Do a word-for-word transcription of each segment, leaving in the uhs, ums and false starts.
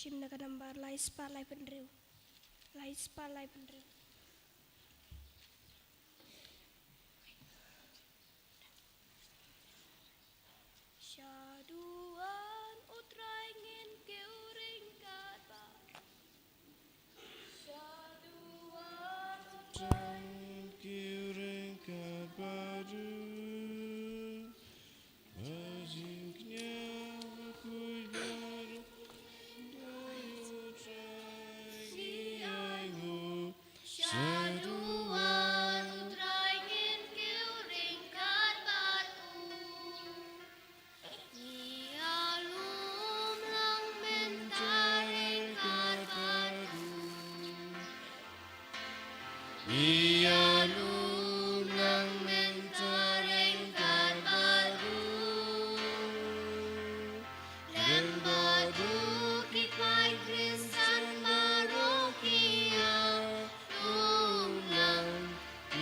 Shim na ka nambar lai spah lai phew hynriew. Lai spah lai phew hynriew. Shaduh wan u Trai ngin kiew ryngkat bad u. Shaduh wan u Trai ngin kiew ryngkat bad u. Ba jingkñia bakhuid baroh da ïa u Trai ngi ainguh. Shaduh wan u Trai ngin kiew ryngkat bad u. Ïalum lang mynta ryngkat bad u. Ïalum lang mynta ryngkat bad u. Lem bad u ki paid Khristan baroh ki ïalum lang.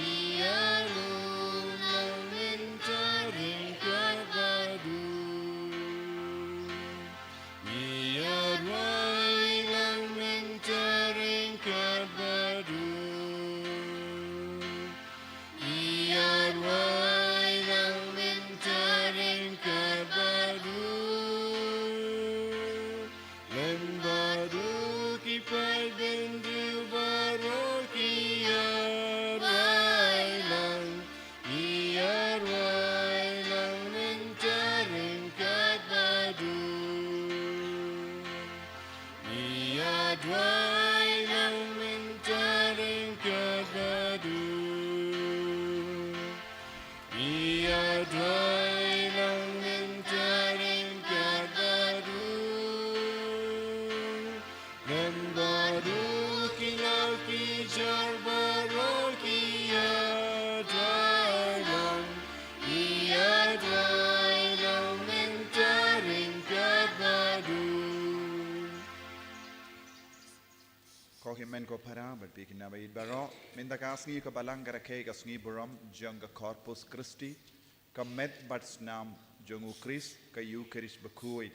Ïalum lang mynta ryngkat bad u. Ïadwai lang mynta ryngkat bad u. Ïadwai lang mynta ryngkat bad u. Lem bad u ki paid bynriew baroh ki ïadwai lang. Ïadwai lang mynta ryngkat bad u. Ïadwai lang mynta ryngkat bad u. Ïadwai lang mynta ryngkat bad u. Lem bad u ki law ki jar baroh ki ïadwai lang. Ïadwai lang mynta ryngkat bad u. Ko hynmen ko para bad phi ki naba ïeit baroh, mynta ka sngi ka Balang ka rakhe ka sngi burom jong ka Corpus Christi, ka met bad snam jong u Khrist, ka Ïukharist bakhuid.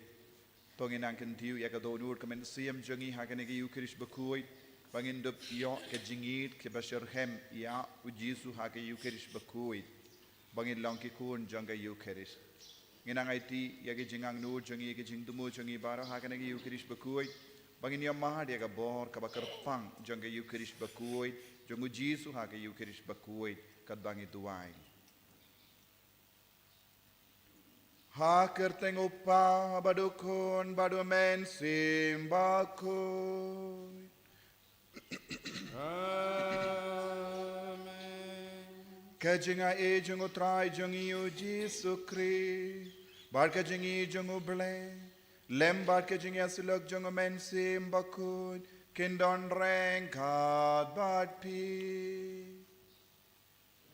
To ngin nang kyntiew ïa ka dohnud ka mynsiem jong ngi ha kane ka Ïukharist bakhuid, ba ngin dup ïoh ka jingïeit kaba shitrhem ïa u Jisu ha ka Ïukharist bakhuid, ba ngin long ki khun jong ka Ïukharist. Ngin nang aiti ïa ka jingangnud jong ngi, ka jingthmu jong ngi baroh ha kane ka Ïukharist bakhuid, ba ngin ïohmad ïa ka bor kaba kyrpang jong ka Ïukharist bakhuid, jong u Jisu ha ka Ïukharist bakhuid, katba ngi duwai. Ha ka kyrteng u Kpa bad u Khun bad u Mynsiem Bakhuid. Amen. Ka jingaiei jong u Trai jong ngi u Jisu Khrist, bad ka jingïeit jong u Blei, lem bad ka jingïasyllok jong u Mynsiem Bakhuid, kin don ryngkat bad phi.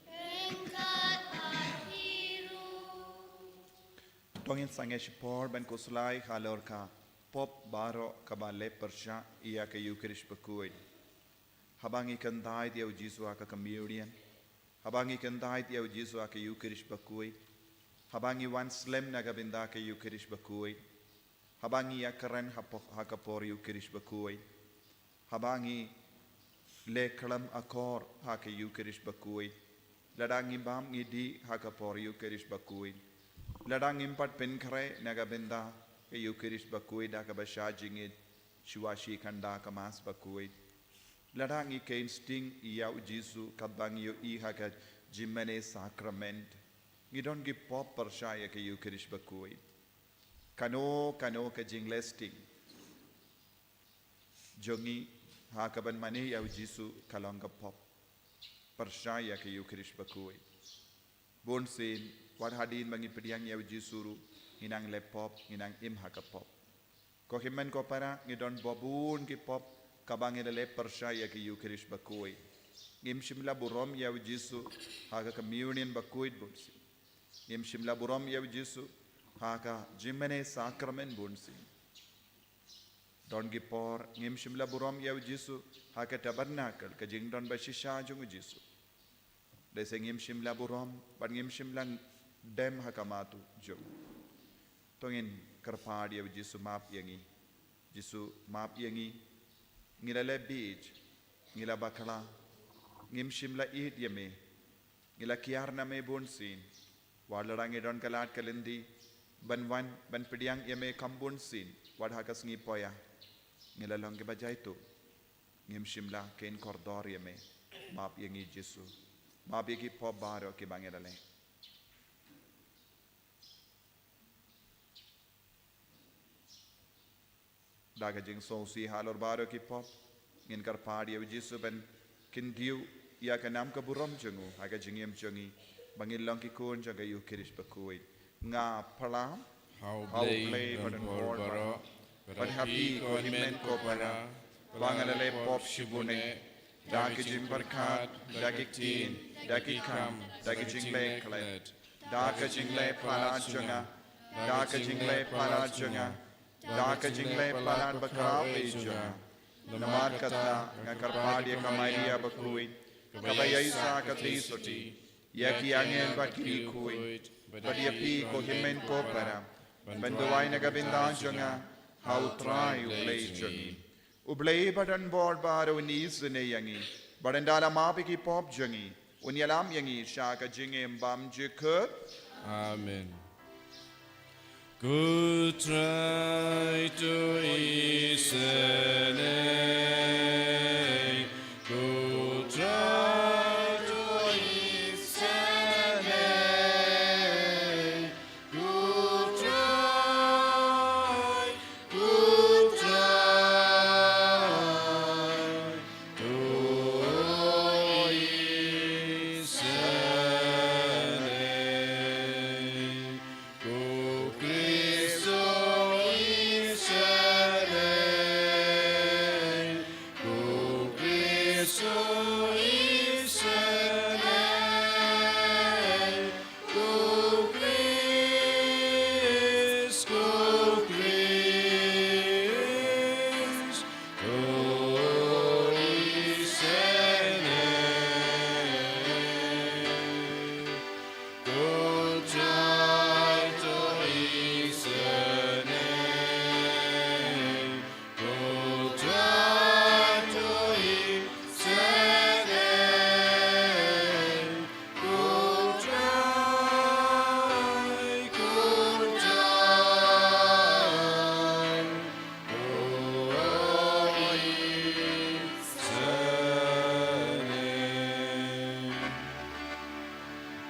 Ryngkat bad phi ruh. To ngin sangeh shipor ban khuslai halor ka pop baroh kaba leh pyrshah ïa ka Ïukharist bakhuid. Haba ngi kyntait ïa u Jisu ha ka Communion, haba ngi kyntait ïa u Jisu ha ka Ïukharist bakhuid, haba ngi wan slem na ka bynta ka Ïukharist bakhuid, haba ngi ïakren ha po-, ha ka por Ïukharist bakhuid, haba ngi leh khlem akor ha ka Ïukharist bakhuid, lada ngi bam ngi dih ha ka por Ïukharist bakhuid, lada ngim pat pynkhreh na ka bynta ka Ïukharist bakhuid da kaba shah jingngeit shuwa shi khynda ka Mass bakhuid, lada ngi kheiñ sting ïa u Jisu katba ngi ïohi ha ka jingmane sakrament, ngi don ki pop pyrshah ïa ka Ïukharist bakhuid. Kano kano ka jingleh sting jong ngi ha kaban mane ïa u Jisu ka long ka pop pyrshah ïa ka Ïukharist bakhuid. Bunsien, wat hadien ba ngi pdiang ïa u Jisu ruh, ngi nang leh pop, ngi nang im ha ka pop. Ko hynmen ko para, ngi don ba bun ki pop kaba ngi la leh pyrshah ïa ka Ïukharist bakhuid. Ngim shym la burom ïa u Jisu ha ka Communion bakhuid bunsien. Ngim shym la burom ïa u Jisu ha ka jingmane sakrament bunsien. Don ki por ngim shym la burom ïa u Jisu ha ka Tabernacle, ka jingdon ba shisha jong u Jisu. Lehse ngim shym la burom bad ngim shym la dem ha ka maw jong u. To ngin kyrpad ïa u Jisu map ïa ngi. Jisu, map ïa ngi. Ngi la leh bieit, ngi la bakla, ngim shym la ïeit ïa me. Ngi la kiar na me bun sien. Wat la ngi don ka lad ka lynti ban wan ban pdiang ïa me kam bun sien, wat ha ka sngi poia ngi la long kiba jaituh. Ngim shym la ken kordor ïa me. Map ïa ngi Jisu. Map ïa ki pop baroh kiba ngi la leh. Da ka jingsngewsih halor baroh ki pop, ngin kyrpad ïa u Jisu ban kyntiew ïa ka nam ka burom jong u ha ka jingim jong ngi, ba ngin long ki khun jong ka Ïukharist bakhuid. Nga phla ha U Blei badonbor baroh, bad ha phi ko hynmen ko para, ba nga la leh pop shibun eh, da ki jingpyrkhat, da ki ktien, da ki kam, da ki jingleh klet, da ka jingleh palat jong nga, da ka jingleh palat jong nga, da ka jingleh palat bakhraw ei jong nga. Namar kata nga kyrpad ïa ka Maria bakhuid, kaba ïaishah ka theisotti, ïa ki angel bad ki riewkhuid, bad ïa phi ko hynmen ko para, ban duwai na ka bynta jong nga ha U Trai U Blei jong ngi. U Blei badonbor baroh un isynei ïa ngi, bad un da la map ïa ki pop jong ngi, un ïalam ïa ngi sha ka jingim bymjukut. Amen. Ko Trai to isynei, ko Trai to isynei, ko Trai, ko Trai to isynei. Ko Khrist to isynei, ko Khrist to isynei, ko Khrist, ko Khrist to isynei. Ko Trai to isynei, ko Trai to isynei, ko Trai, ko Trai to isynei.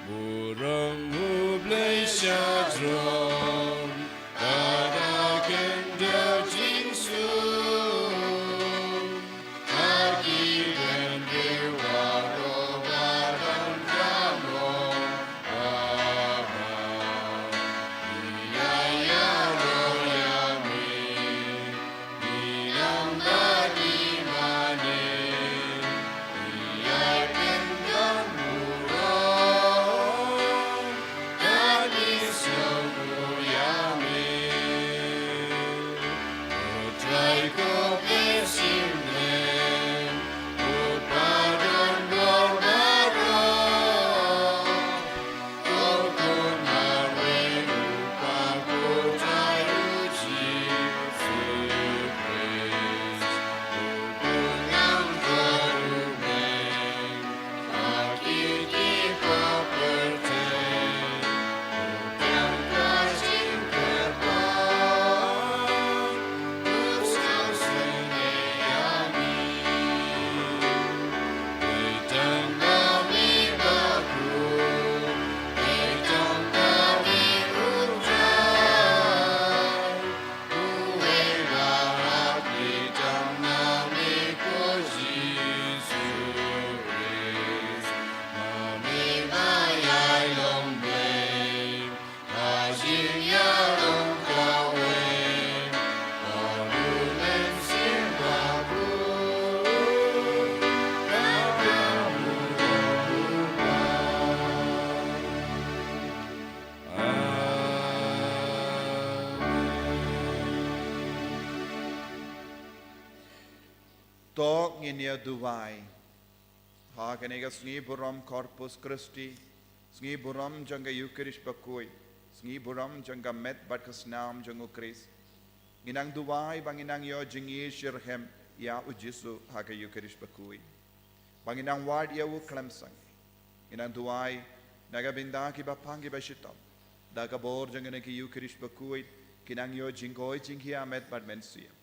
Burom U Blei sha drong, bad ha khyndew jingsuk, ha ki bynriew baroh ba donkam, Baba. Ngi ïa ïaroh ïa me, ngi ïam bad ngi mane, ngi ïai pyndonkam burom, bad ngi sngewnguh ïa me. Ko Trai ko Blei synran, ko Kpa don bor baroh. Ko Khun marwei U Kpa, ko Trai U Jisu Khrist, ko Khun langbrot U Blei, ha ki, ki pop pyrthei, u tang ka jingkyrpad, u sngewsynei ïa ngi. Beit tang ba me bakhuid, beit tang ba me U Trai, uei ba hap ïeit tang na me ko Jisu Khrist, ma me ba ïai long Blei. To ngin ïa duwai. Ha kane ka sngi burom Corpus Christi, sngi burom jong ka Ïukharist bakhuid, sngi burom jong ka met bad ka snam jong U Khrist. Ngi nang duwai ba ngin nang ïoh jingïashitrhem ïa u Jisu ha ka Ïukharist bakhuid, ba ngin nang wad ïa u khlem sangeh. Ngi nang duwai na ka bynta kiba pang kiba shitom, da ka bor jong kane ka Ïukharist bakhuid kin nang ïoh jingkoit jingkhiah met bad mynsiem.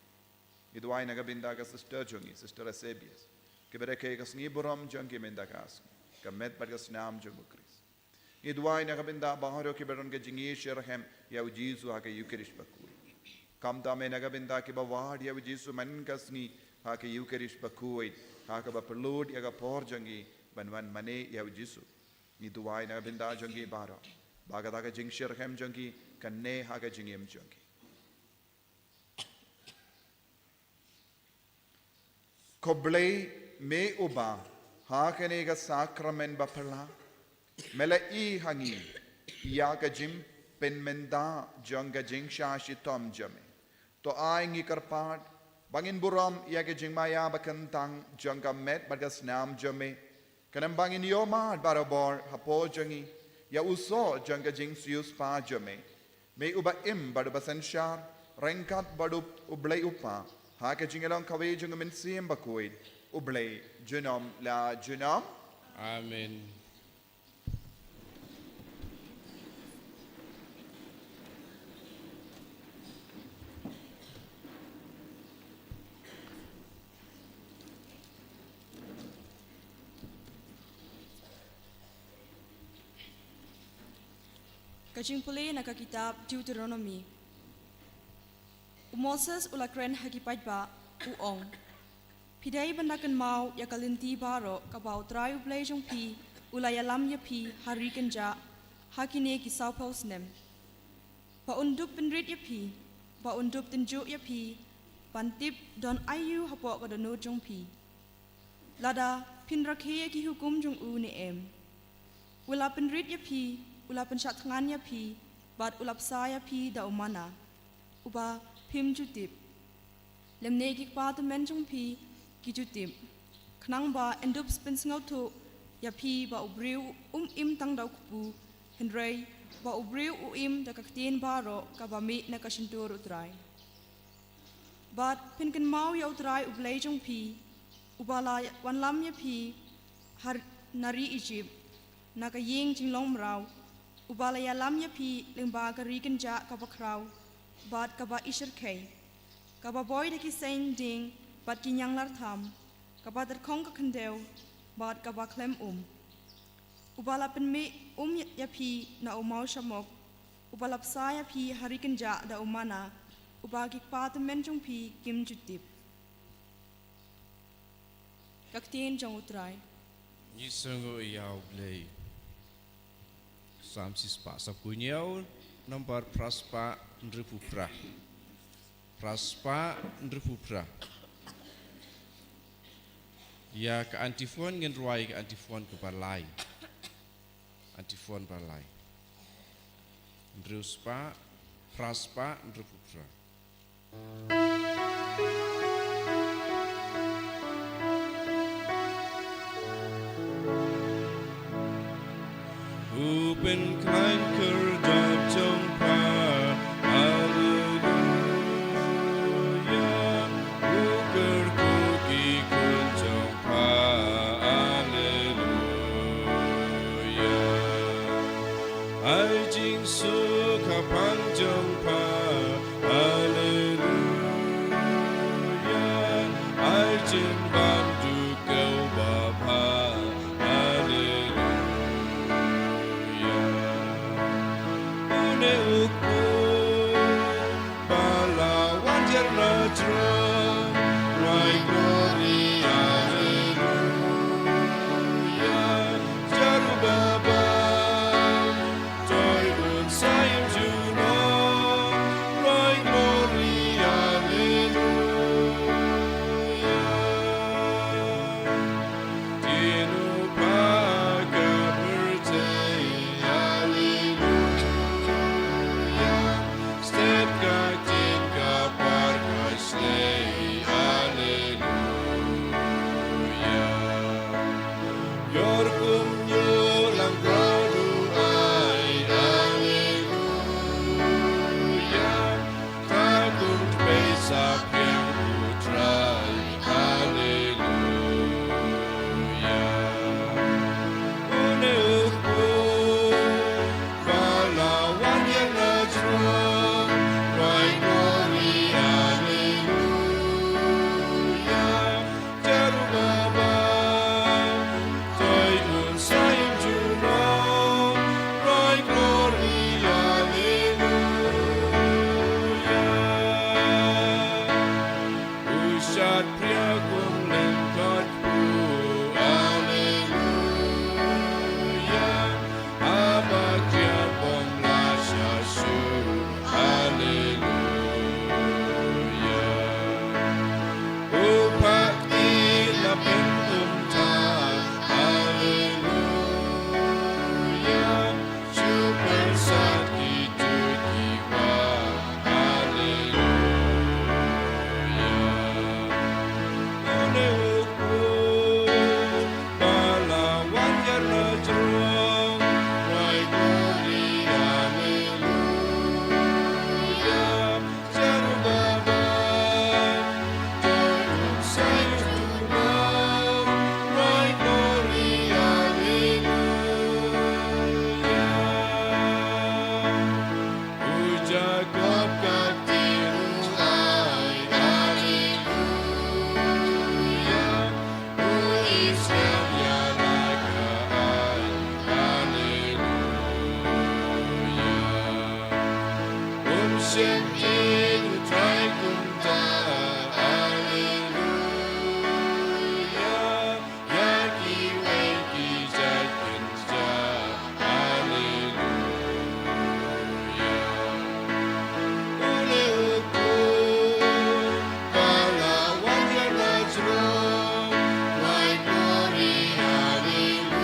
Ngi duwai na ka bynta ka sister jong ngi, Sister Eusebius, kiba rakhe ka sngi burom jong ki mynta ka sngi, ka met bad ka snam jong u Khrist. Ngi duwai na ka bynta baroh kiba don ka jingïashitrhem ïa u Jisu ha ka Ïukharist bakhuid. Khamtam eh na ka bynta kiba wad ïa u Jisu man ka sngi ha ka Ïukharist bakhuid, ha kaba pynlut ïa ka por jong ki ban wan mane ïa u Jisu. Ngi duwai na ka bynta jong ki baroh, ba kata ka jingshitrhem jong ki kan neh ha ka jingim jong ki. Ko Blei, me uba ha kane ka sakramen baphylla me la ïohi ha ngi ïa ka jingpynmynta jong ka jingshah shitom jong me, to ai ngi kyrpad ba ngin burom ïa ka jingmaïa bakyntang jong ka met bad ka snam jong me, khnang ba ngin ïohmad barabor hapoh jong ngi ïa u soh jong ka jingsiewspah jong me. Me uba im bad uba synshar ryngkat bad u Blei u Kpa, ha ka jingïalong kawei jong u Mynsiem Bakhuid, U Blei junom la junom. Amen. Ka jingpule na ka kitab Deuteronomi. U Moses u la kren ha ki paidbah, u ong: Phi dei ban da kynmaw ïa ka lynti baroh kaba U Trai U Blei jong phi u la ïalam ïa phi ha ri kynjah ha kine ki sawphew snem, ba un dup pynrit ïa phi, ba un dup tynjuh ïa phi, ban tip don aïu hapoh ka dohnud jong phi, lada phin rakhe ïa ki hukum jong u ne em. U la pynrit ïa phi, u la pynshah thngan ïa phi, bad u la bsa ïa phi da u manna, uba phim ju tip, lymne ki kpa tymmen jong phi ki ju tip, khnang ba yn dup pynsngewthuh ïa phi ba u briew um im tang da u kpu, hynrei ba u briew u im da ka ktien baroh kaba mih na ka shyntur U Trai. Bad phin kynmaw ïa U Trai U Blei jong phi, uba la wanlam ïa phi ha, na ri Ijipt, na ka ïing jinglong mraw, uba la ïalam ïa phi lyngba ka ri kynjah kaba khraw bad kaba ishyrkhei, kaba boi da ki saiñ dieng bad ki ñianglartham, kaba tyrkhong ka khyndew bad kaba khlem um, uba la pynmih um ïa phi na u mawshamok, uba la bsa ïa phi ha ri kynjah da u manna, uba ki kpa tymmen jong phi kim ju tip. Ka ktien jong U Trai. Ngi sngewnguh ïa U Blei. Salm shispah saphew hynñiew, nambar phra spah hynriewphew phra. Phra spah hynriewphew phra. Ïa ka antiphon ngin rwai ka antiphon kaba lai. Antiphon ba lai. Hynriew spah, phra spah hynriewphew phra. U pynkhlaiñ khyrdop jong pha, haleluya. U kyrkhu ki khun jong pha, haleluya. Ai jingsuk ha pang jong pha, haleluya. Ai jingbam duh khew ba bha, haleluya. Une u kpu ba la wan jer na jrong, rwai glory, haleluya. Jerubabel, toi un sa ïeng junom, rwai glory, haleluya. Ktien u Kpa ka pyrthei, haleluya. Step ka ktien ka par ka shlei, Shem ïa u Trai kumta, Alleluia. Ïa kiwei ki jait kin jia, Alleluia. U dei u Khun ba la wan ïa la jrong, wai glory, Alleluia.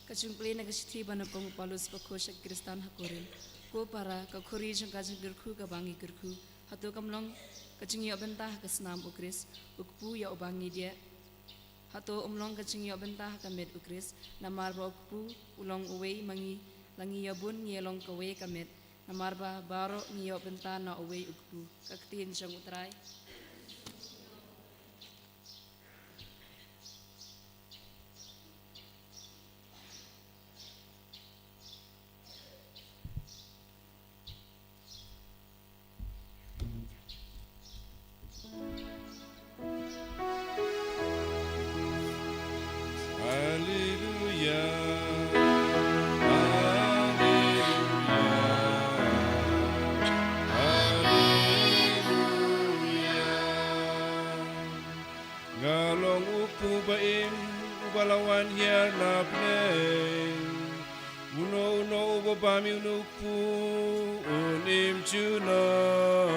Ka jingpule na ka shithi ba nyngkong u Paulus bakhuid sha ki Khristan ha Korinth. Ko para, ka khuri jong ka jingkyrkhu kaba ngi kyrkhu, hato kam long ka jingïoh bynta ha ka snam u Khrist, u kpu ïa uba ngi diah? Hato um long ka jingïoh bynta ha ka met u Khrist? Namar ba u kpu u long uwei ma ngi, la ngi ïa bun ngi ïa long kawei ka met. Namar ba baroh ngi ïoh bynta na uwei u kpu. Ka ktien jong u Trai. Alleluia. Alleluia. Alleluia. Nga long u kpu ba im, uba la wan hiar na bneng. Uno uno uba bam ïa une u kpu un im junom.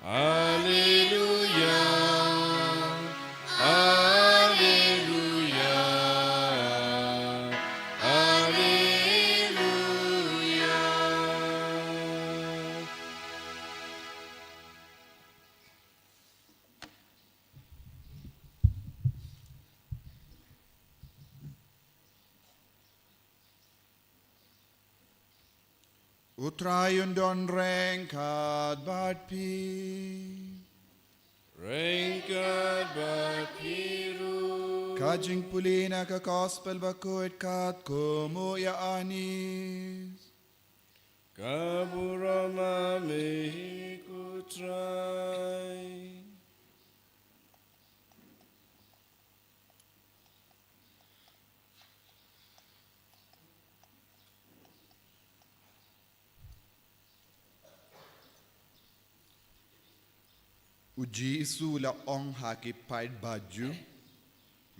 Alleluia. Alleluia. Alleluia. U Trai un don ryngkat bad phi. Ryngkat bad phi ruh. Ka jingpule na ka Gospel bakhuid katkum u Ïoannis. Ka burom ma me hi ko Trai. U Jisu u la ong ha ki paidbah Jiw,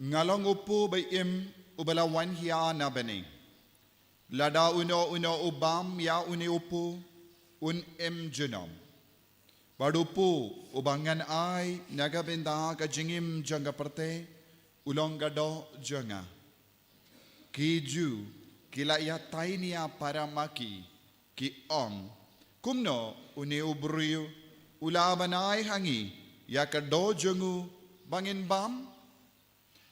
nga long u kpu ba im uba la wan hiar na bneng. Lada uno uno u bam ïa une u kpu un im junom. Bad u kpu uba ngan ai na ka bynta ka jingim jong ka pyrthei u long ka doh jong nga. Ki Jiw ki la ïatai nia para ma ki, ki ong, kumno une u briew u lah ban ai ha ngi ïa ka doh jong u ba ngin bam?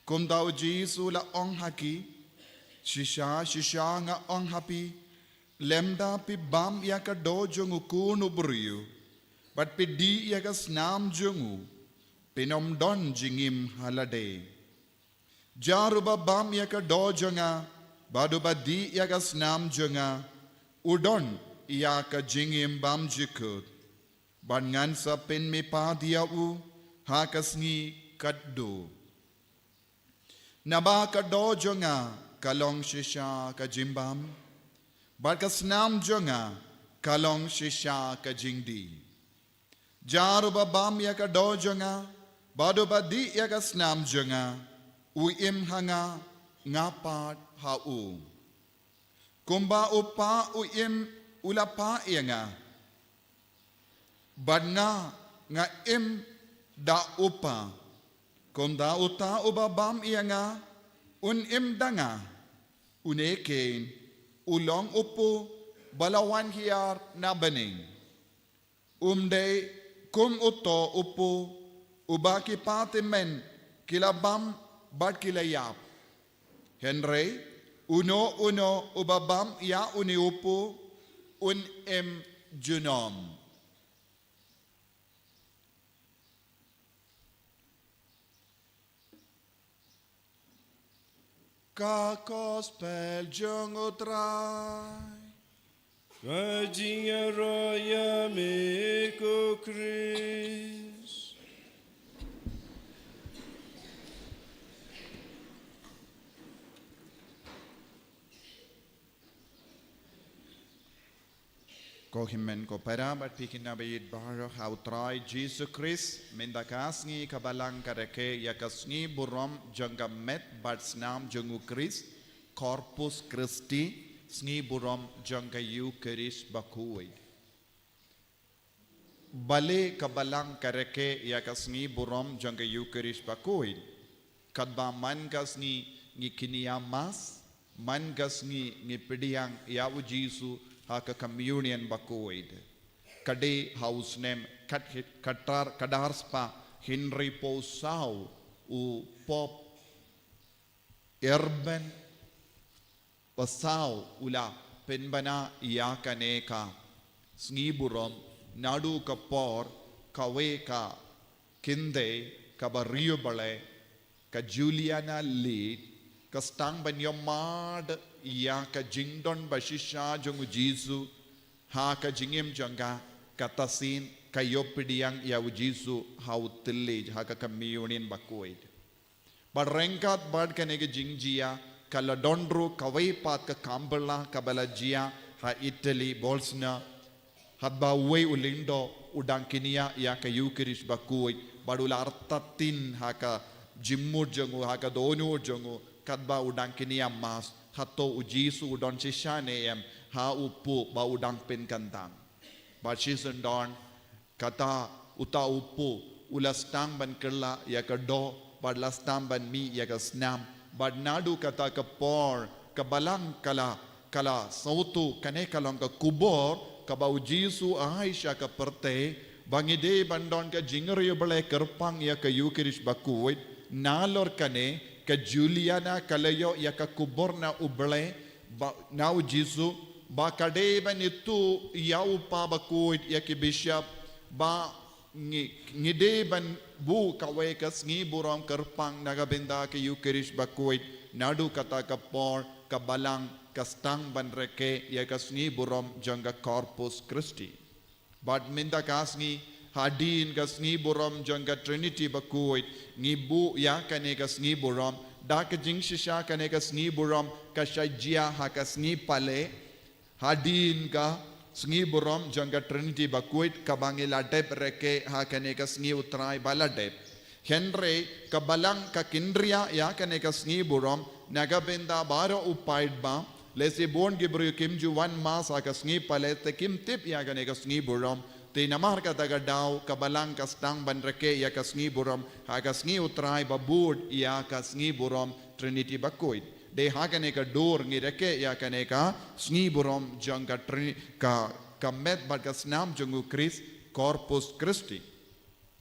Kumta u Jisu u la ong ha ki, shisha shisha nga ong ha phi, lymda phi bam ïa ka doh jong u Khun u briew bad phi dih ïa ka snam jong u, phin ym don jingim ha lade. Jar uba bam ïa ka doh jong nga bad uba dih ïa ka snam jong nga u don ïa ka jingim bymjukut, bad ngan sa pynmihpat ïa u ha ka sngi kaba kut. Naba ka doh jong nga ka long shisha ka jingbam, bad ka snam jong nga ka long shisha ka jingdih. Jar uba bam ïa ka doh jong nga bad uba dih ïa ka snam jong nga, u im ha nga, nga pat ha u. Kumba u Kpa u im u la pah ïa nga, bad nga nga im da u Kpa. Kumta uta uba bam ïa nga un im da nga. Une keiñ u long u kpu ba la wan hiar na bneng. Um dei kum uto u kpu uba ki patymmen ki la bam bad ki la ïap. Hynrei uno uno uba bam ïa une u kpu un im junom. Ka Gospel jong U Trai. Ka jingïaroh ïa me ko Khrist. Ko hynmen ko para bad phi kine ba ïeit baroh ha U Trai Jisu Khrist, mynta ka sngi ka Balang ka rakhe ïa ka sngi burom jong ka met bad snam jong U Khrist, Corpus Christi, sngi burom jong ka Ïukharist bakhuid. Balei ka Balang ka rakhe ïa ka sngi burom jong ka Ïukharist bakhuid? Katba man ka sngi ngi kynriah Mass, man ka sngi ngi pdiang ïa U Jisu ha ka Communion bakhuid. Ka dei ha u snem khat-, khatar, khatar spah hynriewphew saw u Pope Urban ba saw u la pynbna ïa kane ka sngi burom, naduh ka por kawei ka kynthei kaba riewblei, ka Juliana Leid, ka sdang ban ïohmad ïa ka jingdon ba shisha jong U Jisu ha ka jingim jong ka, kata shisien ka ïoh pdiang ïa U Jisu ha u thylliej, ha ka Communion bakhuid. Bad ryngkat bad kane ka jingjia, ka la don ruh kawei pat ka kam bylla kaba la jia ha Italy, Bolsena, hadba uwei u lyngdoh u dang kynriah ïa ka Ïukharist bakhuid, bad u la artatien ha ka jingmut jong u, ha ka dohnud jong u, katba u dang kynriah Mass, hato U Jisu u don shisha ne em ha u kpu ba u dang pynkyntang. Bad shisyndon, kata uta u kpu u la sdang ban kylla ïa ka doh, bad la sdang ban mih ïa ka snam, bad naduh kata ka por ka Balang ka la, ka la sngewthuh kane ka long ka khubor kaba U Jisu u ai sha ka pyrthei, ba ngi dei ban don ka jingriewblei kyrpang ïa ka Ïukharist bakhuid. Nalor kane ka Juliana ka la ïoh ïa ka khubor na U Blei, ba, na U Jisu, ba ka dei ban ïathuh ïa u Kpa bakhuid, ïa ki bishop, ba ngi, ngi dei ban buh kawei ka sngi burom kyrpang na ka bynta ka Ïukharist bakhuid, naduh kata ka por ka Balang ka sdang ban rakhe ïa ka sngi burom jong ka Corpus Christi. Bad mynta ka sngi, hadien ka sngi burom jong ka Trinity bakhuid, ngi buh ïa kane ka sngi burom, da ka jingshisha kane ka sngi burom ka shah jia ha ka sngi Palei, hadien ka sngi burom jong ka Trinity bakhuid kaba ngi la dep rakhe ha kane ka sngi U Trai ba la dep. Hynrei ka Balang ka kynriah ïa kane ka sngi burom na ka bynta baroh u paidbah, lehse bun ki briew kim ju wan Mass ha ka sngi Palei te kim tip ïa kane ka sngi burom, te namar kata ka daw ka Balang ka sdang ban rakhe ïa ka sngi burom ha ka sngi U Trai ba bud ïa ka sngi burom Trinity bakhuid. Dei ha kane ka dur ngi rakhe ïa kane ka sngi burom jong ka Trini-, ka, ka met bad ka snam jong U Khrist, Corpus Christi.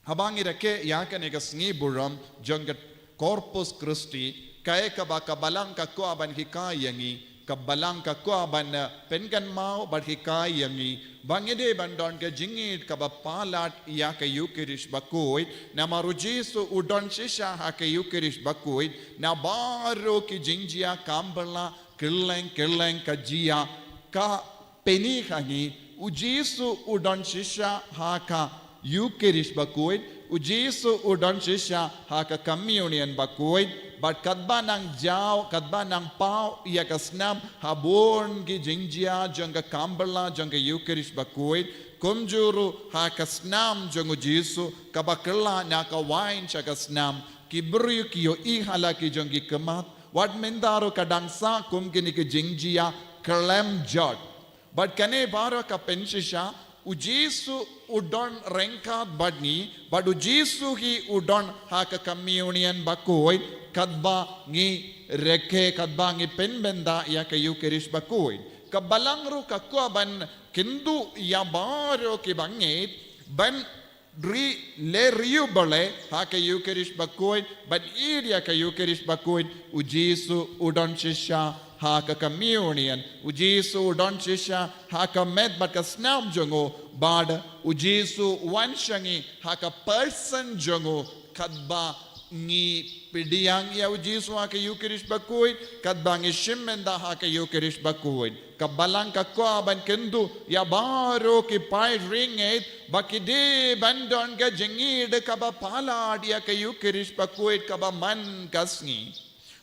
Haba ngi rakhe ïa kane ka sngi burom jong ka Corpus Christi, kaei kaba ka Balang ka kwah ban hikai ïa ngi, ka Balang ka kwah ban, eh, pynkynmaw bad hikai ïa ngi, ba ngi dei ban don ka jingïeit kaba palat ïa ka Ïukharist bakhuid, namar U Jisu u don shisha ha ka Ïukharist bakhuid, na baroh ki jingjia kam bylla kylleng kylleng ka jia, ka pyni ha ngi, U Jisu u don shisha ha ka Ïukharist bakhuid, U Jisu u don shisha ha ka Communion bakhuid, bad katba nang jaw, katba nang paw ïa ka snam ha bun ki jingjia jong ka kam bylla jong ka Ïukharist bakhuid, kumjuh ruh ha ka snam jong U Jisu kaba kylla na ka wain sha ka snam, ki briew ki ïohi ha la ki jong ki khmat, wat mynta ruh ka dang sah kum kine ki jingjia khlem jot. Bad kane baroh ka pynshisha, U Jisu u don ryngkat bad ngi, bad U Jisu hi u don ha ka Communion bakhuid, katba ngi rakhe, katba ngi pynbynta ïa ka Ïukharist bakhuid. Ka Balang ruh ka kwah ban kynduh ïa baroh ki bangeit ban ri-, leh riewblei ha ka Ïukharist bakhuid, ban ïeit ïa ka Ïukharist bakhuid, U Jisu u don shisha ha ka Communion, U Jisu u don shisha ha ka met bad ka snam jong u, bad U Jisu u wan sha ngi ha ka person jong u, katba Ngi pdiang ïa u Jisu ha ka Ïukharist bakhuid, katba ngi shim bynta ha ka Ïukharist bakhuid. Ka balang ka kwah ban kynduh ïa baroh ki paid ringit, ba ki dei ban don ka jingïeid kaba palat ïa ka Ïukharist bakhuid kaba man ka sngi.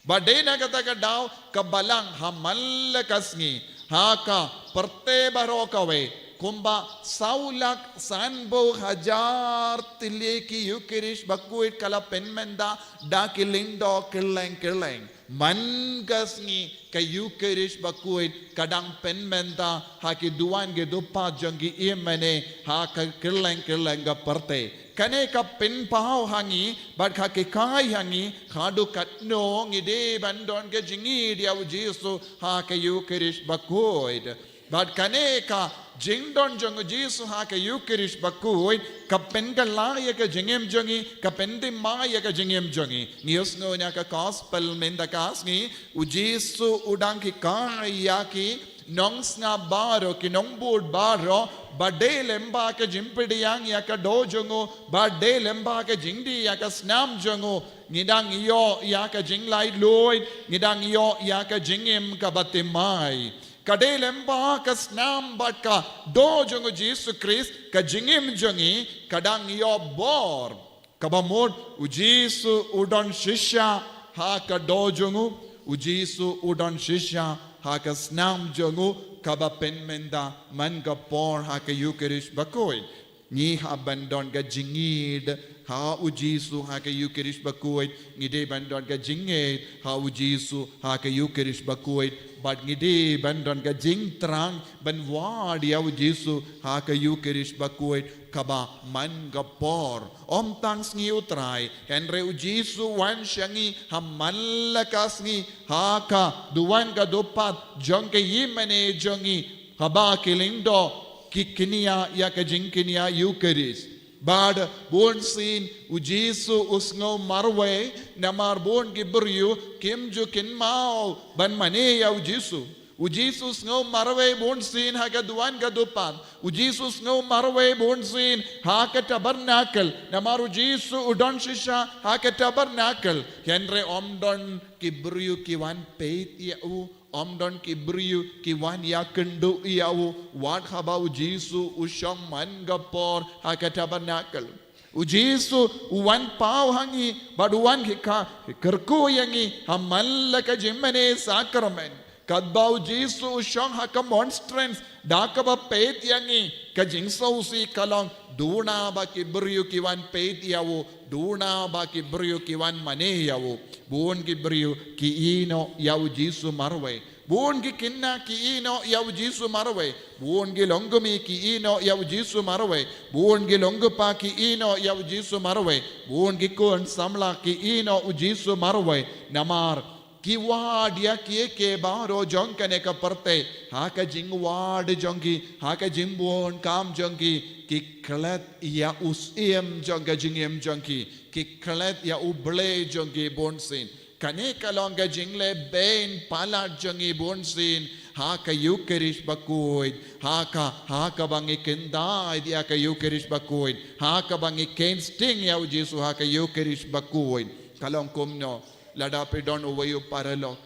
Bad dei na kata ka daw ka balang ha man la ka sngi, ha ka pyrthei baroh kawei, kumba saw lak sanphew hajar tylli ki Ïukharist bakhuid ka la pynmynta da ki lyngdoh kylleng kylleng. Man ka sngi ka Ïukharist bakhuid ka dang pynmynta ha ki duwan ki dupat jong ki im mane ha ka kylleng kylleng ka pyrthei. Kane ka pynpaw ha ngi bad ka hikai ha ngi haduh katno ngi dei ban don ka jingïeid ïa u Jisu ha ka Ïukharist bakhuid. Bad kane ka jingdon jong u Jisu ha ka Ïukharist bakhuid ka pynkylla ïa ka jingim jong ngi, ka pynthymmai ïa ka jingim jong ngi. Ngi ïohsngew na ka gospel mynta ka sngi, u Jisu u dang hikai ïa ki nongsngap baroh, ki nongbud baroh, ba dei lyngba ka jingpdiang ïa ka doh jong u, ba dei lyngba ka jingdih ïa ka snam jong u, ngi dang ïoh ïa ka jinglaitluid, ngi dang ïoh ïa ka jingim kaba thymmai. Ka dei lyngba ka snam bad ka doh jong u Jisu Khrist ka jingim jong ngi ka dang ïoh bor. Kaba mut u Jisu u don shisha ha ka doh jong u, u Jisu u don shisha ha ka snam jong u kaba pynmynta man ka por ha ka Ïukharist bakhuid. Ngi hap ban don ka jingïeid ha u Jisu ha ka Ïukharist bakhuid, ngi dei ban don ka jingïeid ha u Jisu ha ka Ïukharist bakhuid, bad ngi dei ban don ka jingthrang ban wad ïa u Jisu ha ka Ïukharist bakhuid kaba man ka por. Ym tang sngi u Trai, hynrei u Jisu wan sha ngi ha man la ka sngi ha ka duwan ka dupat jong ka im mane jong ngi, haba ki lyngdoh ki kñia ïa ka jingkñia Ïukharist. Bad bunsien u Jisu u sngew marwei namar bun ki briew kim ju kynmaw ban mane ïa u Jisu. U Jisu u sngew marwei bunsien ha ka duwan ka dupat. U Jisu u sngew marwei bunsien ha ka tabernacle namar u Jisu u don shisha ha ka tabernacle. Hynrei ym don ki briew ki wan peit ïa u. Ym don ki briew ki wan ïakynduh ïa u wat haba u Jisu u shong man ka por ha ka tabernacle. U Jisu u wan paw ha ngi bad u wan hikai, kyrkhu ïa ngi ha man la ka jingmane sakramen. Katba u Jisu u shong ha ka monstrance da kaba peit ïa ngi, ka jingsngewsih ka long, duna ba ki briew ki wan peit ïa u, duna ba ki briew ki wan mane ïa u. Bun ki briew ki ïehnoh ïa u Jisu marwei. Bun ki khynnah ki ïehnoh ïa u Jisu marwei. Bun ki longkmie ki ïehnoh ïa u Jisu marwei. Bun ki longkpa ki ïehnoh ïa u Jisu marwei. Bun ki khun samla ki ïehnoh u Jisu marwei. Namar ki wad ïa kiei kiei baroh jong kane ka pyrthei ha ka jingwad jong ki, ha ka jingbun kam jong ki, ki klet ïa u Syiem jong ka jingim jong ki, ki klet ïa U Blei jong ki bunsien. Kane ka long ka jingleh beiñ palat jong ngi bunsien ha ka Ïukharist bakhuid, ha ka, ha kaba ngi kyntait ïa ka Ïukharist bakhuid, ha kaba ngi kheiñ sting ïa u Jisu ha ka Ïukharist bakhuid. Ka long kumno lada phi don uwei u paralok,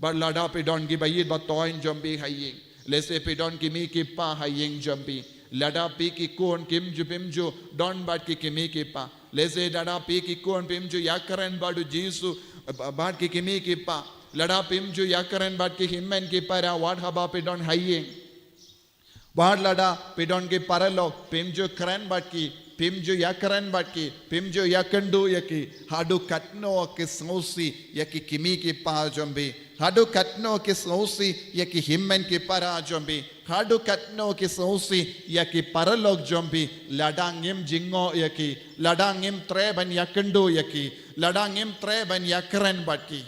bad lada phi don ki ba ïeit ba thoiñ jong phi ha ïing. Lehse phi don ki mei ki pa ha ïing jong phi. Lada phi ki khun kim ju, phim ju don bad ki, ki mei ki pa. Lehse lada phi ki khun phim ju ïakren bad u Jisu, ba-, bad ki, ki mei ki pa. Lada phim ju ïakren bad ki hynmen ki para wat haba phi don ha ïing. Bad lada phi don ki paralok, phim ju kren bad ki, phim ju ïakren bad ki, phim ju ïakynduh ïa ki, haduh katno ki sngewsih ïa ki, ki mei ki pa jong phi. Haduh katno ki sngewsih ïa ki hynmen ki para jong phi. Haduh katno ki sngewsih ïa ki paralok jong phi. Lada ngim jngoh ïa ki, lada ngim treh ban ïakynduh ïa ki, lada ngim treh ban ïakren bad ki.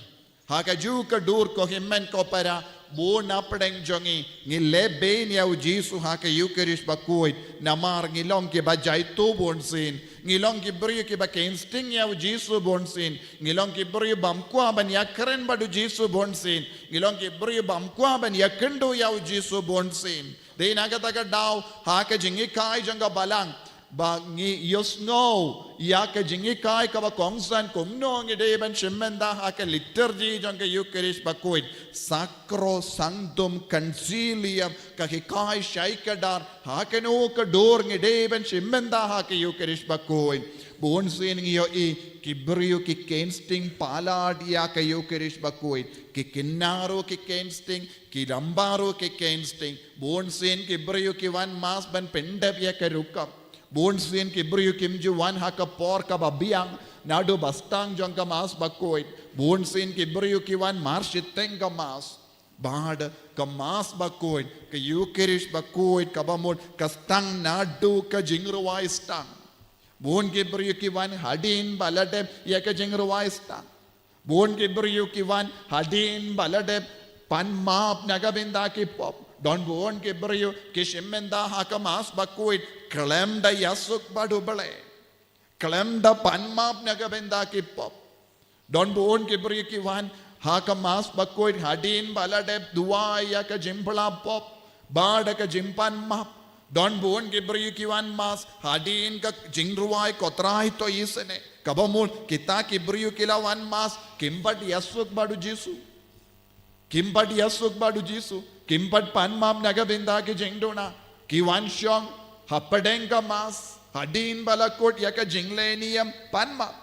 Ha kajuh ka dur ko hynmen ko para, bun na pdeng jong ngi, ngi leh beiñ ïa u Jisu ha ka Ïukharist bakhuid, namar ngi long ki ba jaituh bunsien, ngi long ki briew ki ba kheiñ sting ïa u Jisu bunsien, ngi long ki briew bym kwah ban ïakren bad u Jisu bunsien, ngi long ki briew bym kwah ban ïakynduh ïa u Jisu bunsien. Dei na kata ka daw, ha ka jinghikai jong ka balang, Ba ngi ïohsngew ïa ka jinghikai kaba kongsan kumno ngi dei ban shim bynta ha ka liturgy jong ka Eucharist bakhuid. Sacrosanctum Concilium, ka hikai shai kdar ha kano ka dur ngi dei ban shim bynta ha ka Eucharist bakhuid. Bunsien ngi ïohi ki briew ki kynsteng palat ïa ka Eucharist bakhuid. Ki kynnoh ruh ki kynsteng, ki rangbah ruh ki kynsteng. Bunsien ki briew ki wan mass ban pyndep ïa ka rukom. Bunsien ki briew kim ju wan ha ka por kaba biang naduh ba sdang jong ka mass bakhuid. Bunsien ki briew ki wan marshiteng ka mass. Bad ka mass bakhuid, ka Eucharist bakhuid kaba mut ka sdang naduh ka jingrwai sdang. Bun ki briew ki wan hadien ba la dep ïa ka jingrwai sdang. Bun ki briew ki wan hadien ba la dep pan map na ka bynta ki pop. Don bun ki briew ki shim bynta ha ka mass bakhuid khlem da ïasuk bad U Blei, khlem da pan map na ka bynta ki pop. Don bun ki briew ki wan ha ka mass bakhuid hadien ba la dep duwai ïa ka jingphla pop bad ka jingpan map. Don bun ki briew ki wan mass hadien ka jingrwai ko Trai to isynei. Kaba mut kita ki briew ki la wan mass kim pat ïasuk bad U Jisu. Kim pat ïasuk bad U Jisu, kim pat pan map na ka bynta ki jingduna. Ki wan shong hapdeng ka mass hadien ba la kut ïa ka jingleh niam pan map.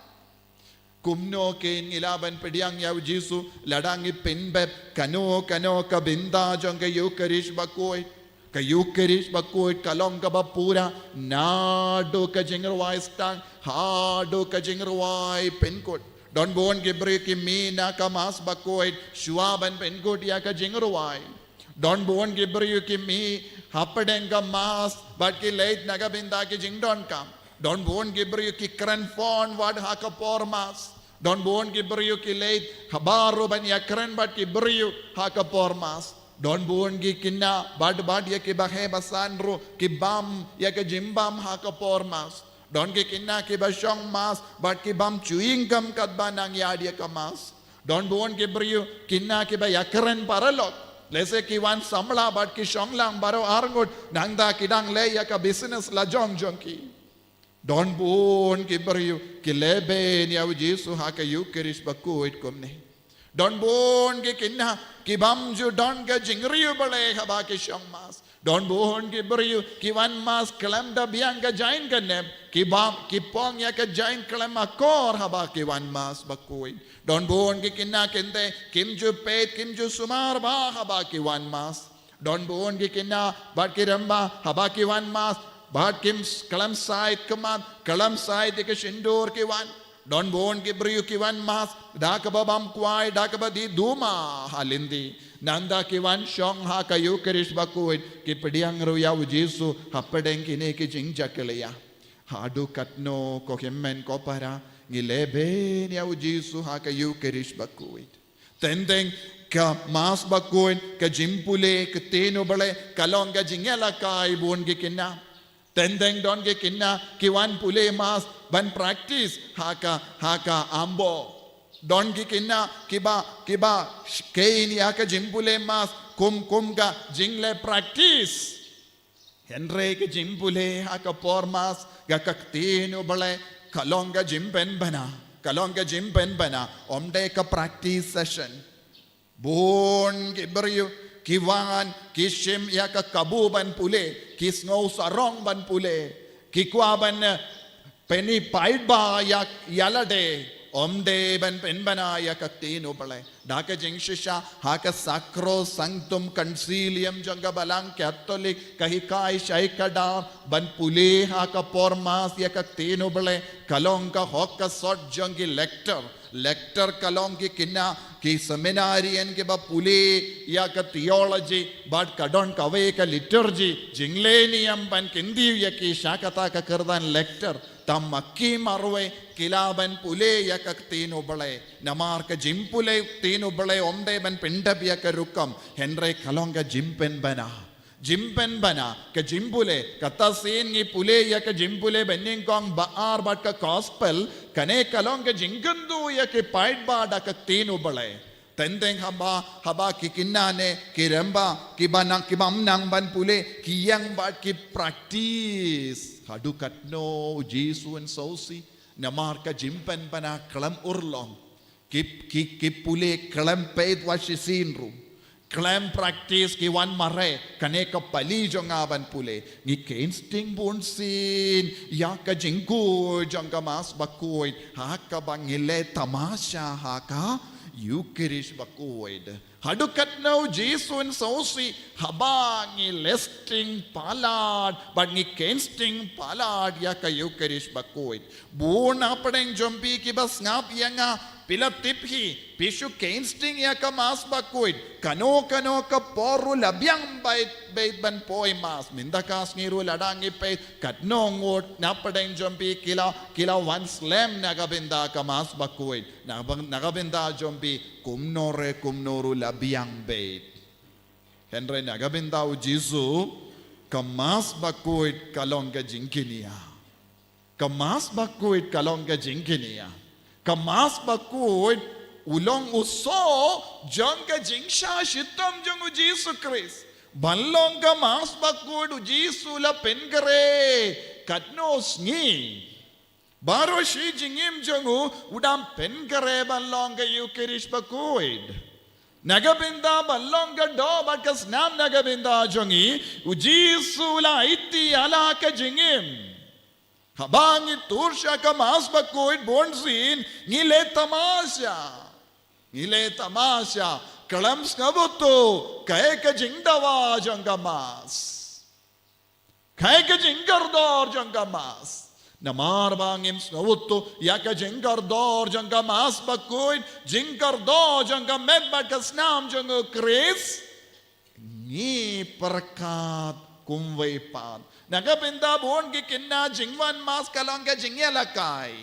Kumno kein ngi lah ban pdiang ïa U Jisu lada ngi pynbeit kano kano ka bynta jong ka Eucharist bakhuid. Ka Eucharist bakhuid ka long kaba pura naduh ka jingrwai sdang haduh ka jingrwai pynkut. Don bun ki briew ki mih na ka mass bakhuid shuwa ban pynkut ïa ka jingrwai. Don bun ki briew ki mih hapdeng ka mass bad ki leit na ka bynta ki jingdonkam. Don bun ki briew ki kren phone wat ha ka por mass. Don bun ki briew ki leit habar ruh ban ïakren bad ki briew ha ka por mass. Don bun ki kynnoh bad bad ïa ki baheh basan ruh ki bam ïa ka jingbam ha ka por mass. Don ki kynnoh kiba shong mass bad ki bam chewing gum katba nang ïaid ïa ka mass. Don bun ki briew kynnoh kiba ïakren paralok. Lehse ki wan samla bad ki shong lang baroh arngut nangta ki dang leh ïa ka business lajong jong ki. Don bun ki briew ki lehbeiñ ïa U Jisu ha ka Eucharist bakhuid kumne. Don bun ki kynnoh ki bym ju don ka jingriewblei haba ki shong mass. Don bun ki briew ki wan mass khlem da biang ka jaiñ ka nep, ki bam ki pong ïa ka jaiñ khlem akor haba ki wan mass bakhuid. Don bun ki kynnoh kynthei kim ju peit kim ju sumar bha haba ki wan mass. Don bun ki kynnoh bad ki rangbah haba ki wan mass bad kim s- khlem said khmat, khlem said ïa ka sindur ki wan. Don bun ki briew ki wan mass da kaba bam kwai, da kaba die duma ha lynti. Nangta ki wan shong ha ka Eucharist bakhuid, ki pdiang ruh ïa U Jisu hapdeng kine ki jingjakhlia. Haduh katno ko hynmen ko para ngi lehbeiñ ïa U Jisu ha ka Eucharist bakhuid. Teng teng ka mass bakhuid, ka jingpule ka ktien U Blei ka long ka jingïalehkai bun ki kynnoh. Teng teng don ki kynnoh ki wan pule mass ban practice ha ka, ha ka ambo. Don ki kynnoh kiba, kiba sh- kein ïa ka jingpule mass kum, kum ka jingleh practice. Hynrei ka jingpule ha ka por mass ïa ka ktien U Blei ka long ka jingpynbna, ka long ka jingpynbna, ym dei ka practice session. Bun ki briew ki wan ki shim ïa ka kabu ban pule, ki sngew sarong ban pule, ki kwah ban, eh, pyni paidbah ïa, ïa lade, ym dei ban pynbna ïa ka ktien U Blei. Da ka jingshisha ha ka Sacrosanctum Concilium jong ka Balang Katholik ka hikai shai kdar ban pule ha ka por mass ïa ka ktien U Blei ka long ka hok ka sot jong ki lector. Lector ka long ki kynnoh ki seminarian kiba pule ïa ka theology bad ka don kawei ka liturgy, jingleh niam ban kyntiew ïa ki sha kata ka kyrdan lector. Tang ma ki marwei ki lah ban pule ïa ka ktien U Blei. Namar ka jingpule ktien U Blei ym dei ban pyndep ïa ka rukom, hynrei ka long ka jingpynbna. Jingpynbna, ka jingpule, kata sien ngi pule ïa ka jingpule banyngkong ba ar bad ka gospel, kane ka long ka jingkyntu ïa ki paidbah da ka ktien U Blei. Teng teng haba, haba ki kynna ne ki remba, ki ba nang, ki bym nang ban pule, ki ïeng bad ki practice. Haduh katno u Jisu un sngewsih, namar ka jingpynpaw na khlem urlong. Ki, ki, ki pule khlem peit wat shisien ruh. Khlem practice ki wan mareh, kane ka pali jong nga ban pule. Ngi kheiñ sting bunsien ïa ka jingkhuid jong ka Mass Bakhuid, ha kaba ngi leh tamasha ha ka Eucharist Bakhuid. Haduh katno u Jisu un sngewsih, haba ngi leh sting palat, bad ngi kheiñ sting palat ïa ka Eucharist Bakhuid. Bun na pdeng jong phi kiba sngap ïa nga, phi la tip hi, phi shu kheiñ sting ïa ka Mass Bakhuid. Kano kano ka por ruh la biang beit, beit ban poi Mass. Mynta ka sngi ruh lada ngi peit, katno ngut na pdeng jong phi ki la, ki la wan slem na ka bynta ka Mass Bakhuid. Na bang, na ka bynta jong phi, kumno re kumno ruh la biang beit. Hynrei na ka bynta u Jisu, ka Mass Bakhuid ka long ka jingkynnoh. Ka Mass Bakhuid ka long ka jingkynnoh. Ka Mass Bakhuid u long u soh jong ka jingshah shitom jong u Jisu Khrist. Ban long ka Mass Bakhuid u Jisu la pynkhreh katno sngi. Baroh shi jingim jong u, u dang pynkhreh ban long ka Eucharist Bakhuid. Na ka bynta ban long ka doh bad ka snam na ka bynta jong ngi, u Jisu u la aiti ïa la ka jingim. Haba ngi tur sha ka Mass Bakhuid bunsien, ngi leh tamasha. Ngi leh tamasha, khlem sngewthuh, kaei ka jingdawa jong ka Mass. Kaei ka jingkordor jong ka Mass. Namar ba ngim sngewthuh ïa ka jingkordor jong ka Mass Bakhuid, jingkordor jong ka met bad ka snam jong u Khrist. Ngi pyrkhat kumwei pat. Na ka bynta bun ki kynna jingwan Mass ka long ka jingïalehkai.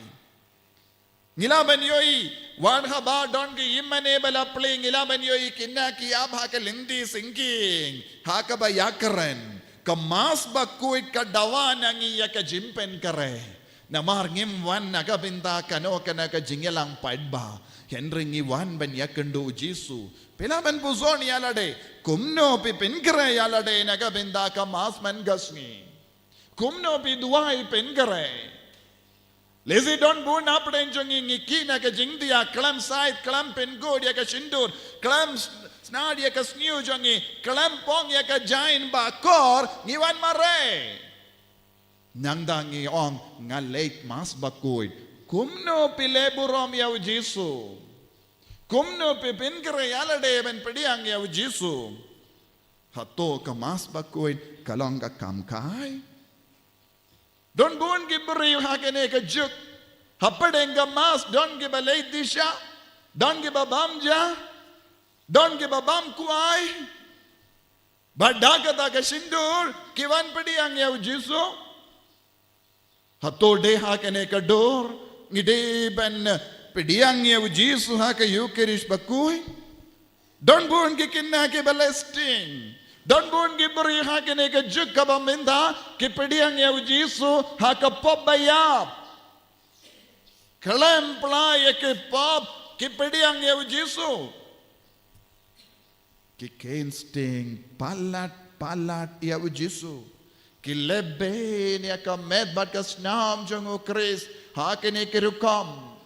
Ngi lah ban ïohi, wat haba don ki ïingmane ba la plie, ngi lah ban ïohi kine ki ïap ha ka lynti syngkien, ha kaba ïakren. Ka Mass Bakhuid ka dawa na ngi ïa ka jingpynkhreh. Namar ngim wan na ka bynta kano kano ka jingïalang paidbah. Hynrei ngi wan ban ïakynduh u Jisu. Phi lah ban puson ïa lade. Kumno phi pynkhreh ïa lade na ka bynta ka Mass man ka sngi. Kumno phi duwai pynkhreh. Lehse don bun na pdeng jong ngi ngi kiew na ka jingdia, khlem sait, khlem pynkut ïa ka shyntur, khlem s-, snad ïa ka sniew jong ngi, khlem pong ïa ka jain ba kor, ngi wan mareh. Nangta ngi ong nga leit Mass Bakhuid. Kumno phi leh burom ïa u Jisu. Kumno phi pynkhreh ïa lade ban pdiang ïa u Jisu. Hato ka Mass Bakhuid ka long ka kam kai. Don bun ki briew ha kane ka juk. Hapdeng ka Mass don kiba leit disa. Don kiba bam ja. Don kiba bam kwai. Bad da kata ka shyntur ki wan pdiang ïa u Jisu. Hato dei ha kane ka dur ngi dei ban pdiang ïa u Jisu ha ka Eucharist Bakhuid. Don bun ki kynna kiba leh sting. Don bun ki briew ha kane ka juk kaba mynta ki pdiang ïa u Jisu ha ka pop ba ïap. Khlem pla ïa ki pop ki pdiang ïa u Jisu. Ki kheiñ sting palat palat ïa u Jisu. Ki leh beiñ ïa ka met bad ka snam jong u Khrist ha kine ki rukom.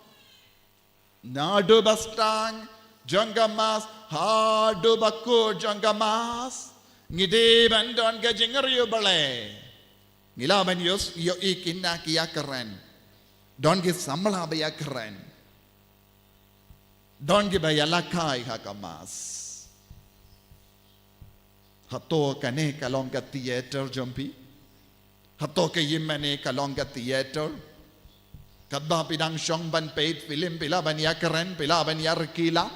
Naduh ba sdang jong ka Mass haduh ba kut jong ka Mass. Ngi dei ban don ka jingriewblei. Ngi lah ban ïoh, ïohi kine ki ïakren. Don ki samla ba ïakren. Don kiba ïalehkai ha ka Mass. Hato kane ka long ka theater jong phi? Hato ka ïingmane ka long ka theater? Katba phi dang shong ban peit film phi lah ban ïakren, phi lah ban ïarkhie lang.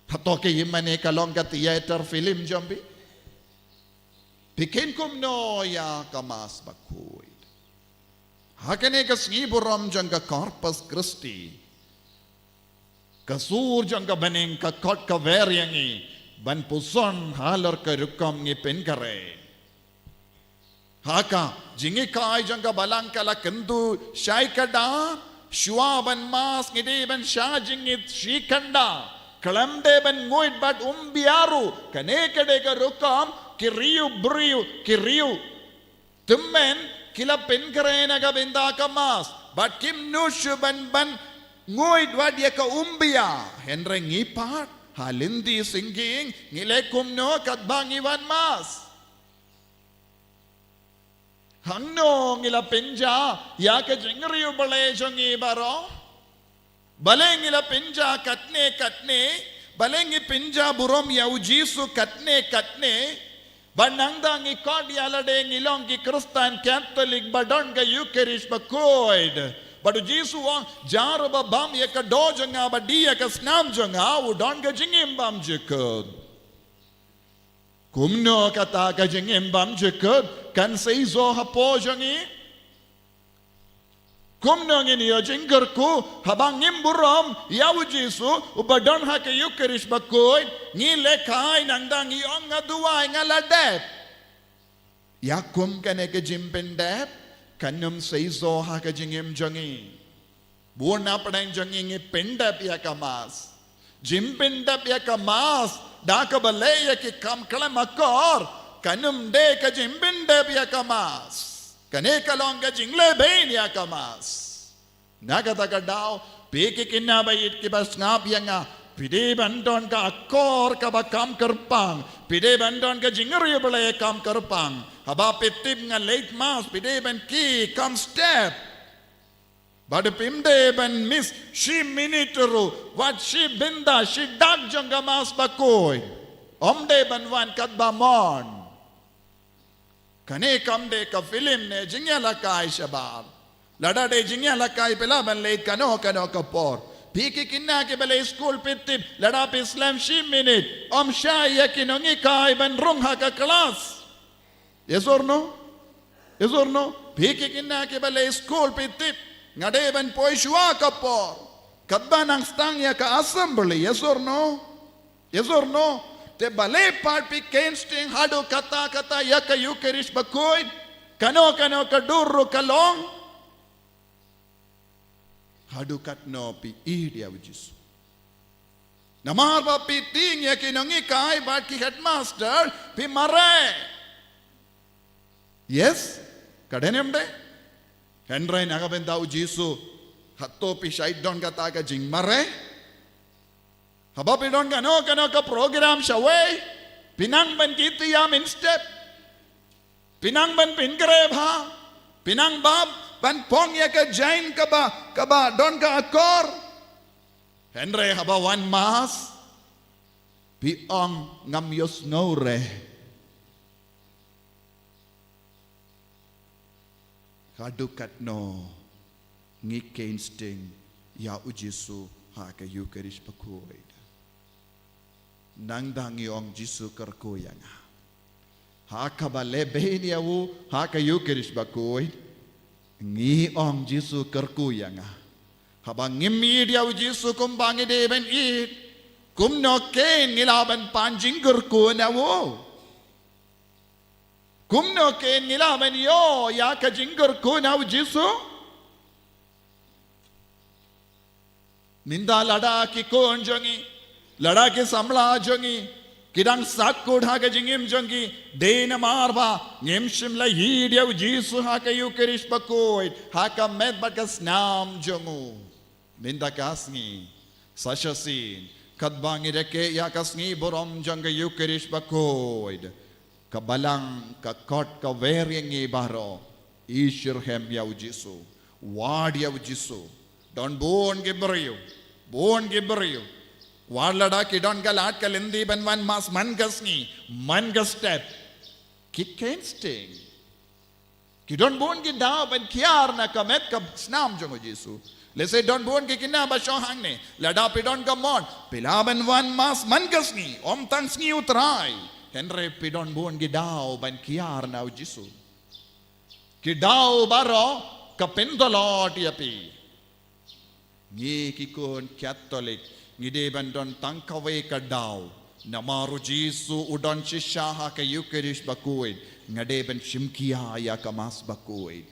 Hato ka ïingmane ka long ka theater film jong phi? Phi kheiñ kumno ïa ka Mass Bakhuid? Ha kane ka sngi burom jong ka Corpus Christi, ka sur jong ka bneng ka khot ka wer ïa ngi ban puson halor ka rukom ngi pynkhreh. Ha ka jingïalehkai jong ka Balang ka la kyntu shai kynda, shuwa ban Mass ngi dei ban shah jingit shi kynda. Khlem dei ban nguid bad umbia ruh, kane ka dei ka rukom ki riew briew, ki riew tymmen, ki la pynkhreh na ka bynta ka Mass. Bad kim nud shuh ban, ban nguid wat ïa ka umbia. Hynrei ngi pat, ha lynti syngkien, ngi leh kumno katba ngi wan Mass? Hangno ngi la pynjah ïa ka jingriewblei jong ngi baroh? Balei ngi la pynjah katne katne? Balei ngi pynjah burom ïa u Jisu katne katne? Ba nangta ngi khot ïa lade ngi long ki Khristan Katholik ba don ka Eucharist bakhuid. Bad u Jisu u ong, jar ba bam ïa ka doh jong nga, ba die ïa ka snam jong nga, u don ka jingim bymjukut. Kumno kata ka jingim bymjukut kan seisoh hapoh jong ngi? Kumno ngin ïoh jingkyrkhu haba ngim burom ïa u Jisu uba don ha ka Eucharist bakhuid, ngi lehkai nangta ngi ong nga duwai nga la dep. Ïa kum kane ka jingpyndep kan ym seisoh ha ka jingim jong ngi. Bun na pdeng jong ngi ngi pyndep ïa ka Mass. Jingpyndep ïa ka Mass da kaba leh ïa ki kam khlem akor kan ym dei ka jingpyndep ïa ka Mass. Kane ka long ka jinglehbein ïa ka Mass. Na kata ka daw, phi ki khynnah ba ïeit kiba sngap ïa nga, phi dei ban don ka akor kaba kham kyrpang, phi dei ban don ka jingriewblei kham kyrpang. Haba phi tip nga late Mass, phi dei ban kiew kham step. Bad phim dei ban miss shi minit ruh, wat shi bynta, shi dak jong ka Mass bakhuid. Ym dei ban wan katba mon. Kane kam dei ka film ne jingïalehkai shabar. Lada dei jingïalehkai phi lah ban leit kano kano ka por. Phi ki khynnah kiba leit skul phi tip, lada phi slem shi minit, ym shai ïa ki nonghikai ban rung ha ka klas. Yes or no? Yes or no? Phi ki khynnah kiba leit skul phi tip, nga dei ban poi shuwa ka por, katba nang sdang ïa ka assembly. Yes or no? Yes or no? Te balei pat phi khein sting haduh katta katta ïa ka Eucharist bakhuid? Kano kano ka dur ruh ka long. Haduh katno phi ïeit ïa u Jisu? Namar ba phi tieng ïa ki nonghikai bad ki headmaster phi mareh. Yes? Ka dei ne ym dei? Hynrei na ka bynta u Jisu, hato phi shait don kata ka jingmareh? Haba phi don kano kano ka program shawei, phi nang ban kiew ïa mynstep, phi nang ban pynkhreh bha, phi nang ban, ban phong ïa ka jain kaba, kaba don ka akor. Hynrei haba wan Mass, phi ong ngam ïohsngew re. Haduh katno ngi khein sting ïa u Jisu ha ka Eucharist bakhuid? Nangta ngi ong Jisu kyrkhu ïa nga. Ha kaba lehbein ïa u ha ka Eucharist bakhuid, ngi ong Jisu kyrkhu ïa nga. Haba ngim ïeit ïa u Jisu kumba ngi dei ban ïeit, kumno khein ngi lah ban pan jingkyrkhu na u? Kumno khein ngi lah ban ïoh ïa ka jingkyrkhu na u Jisu? Mynta lada ki khun jong ngi, lada ki samla jong ngi ki dang sahkut ha ka jingim jong ki, dei namar ba ngim shym la ïeit ïa u Jisu ha ka Eucharist bakhuid, ha ka met bad ka snam jong u. Mynta ka sngi, sa shisien, katba ngi rakhe ïa ka sngi burom jong ka Eucharist bakhuid, ka Balang ka khot ka wer ïa ngi baroh, ïeit shitrhem ïa u Jisu, wad ïa u Jisu. Don bun ki briew, bun ki briew, wat lada ki don ka lad ka lynti ban wan Mass man ka sngi, man ka step, ki khein sting. Ki don bun ki daw ban kiar na ka met ka snam jong u Jisu. Lehse don bun ki khynnah ba shong hangne, lada phi don ka mon, phi lah ban wan Mass man ka sngi, ym tang sngi u Trai. Hynrei phi don bun ki daw ban kiar na u Jisu. Ki daw baroh ka pyntlot ïa phi. Ngi ki khun Katholik, ngi dei ban don tang kawei ka daw. Namar u Jisu u don shisha ha ka Eucharist bakhuid, nga dei ban shim khia ïa ka Mass bakhuid.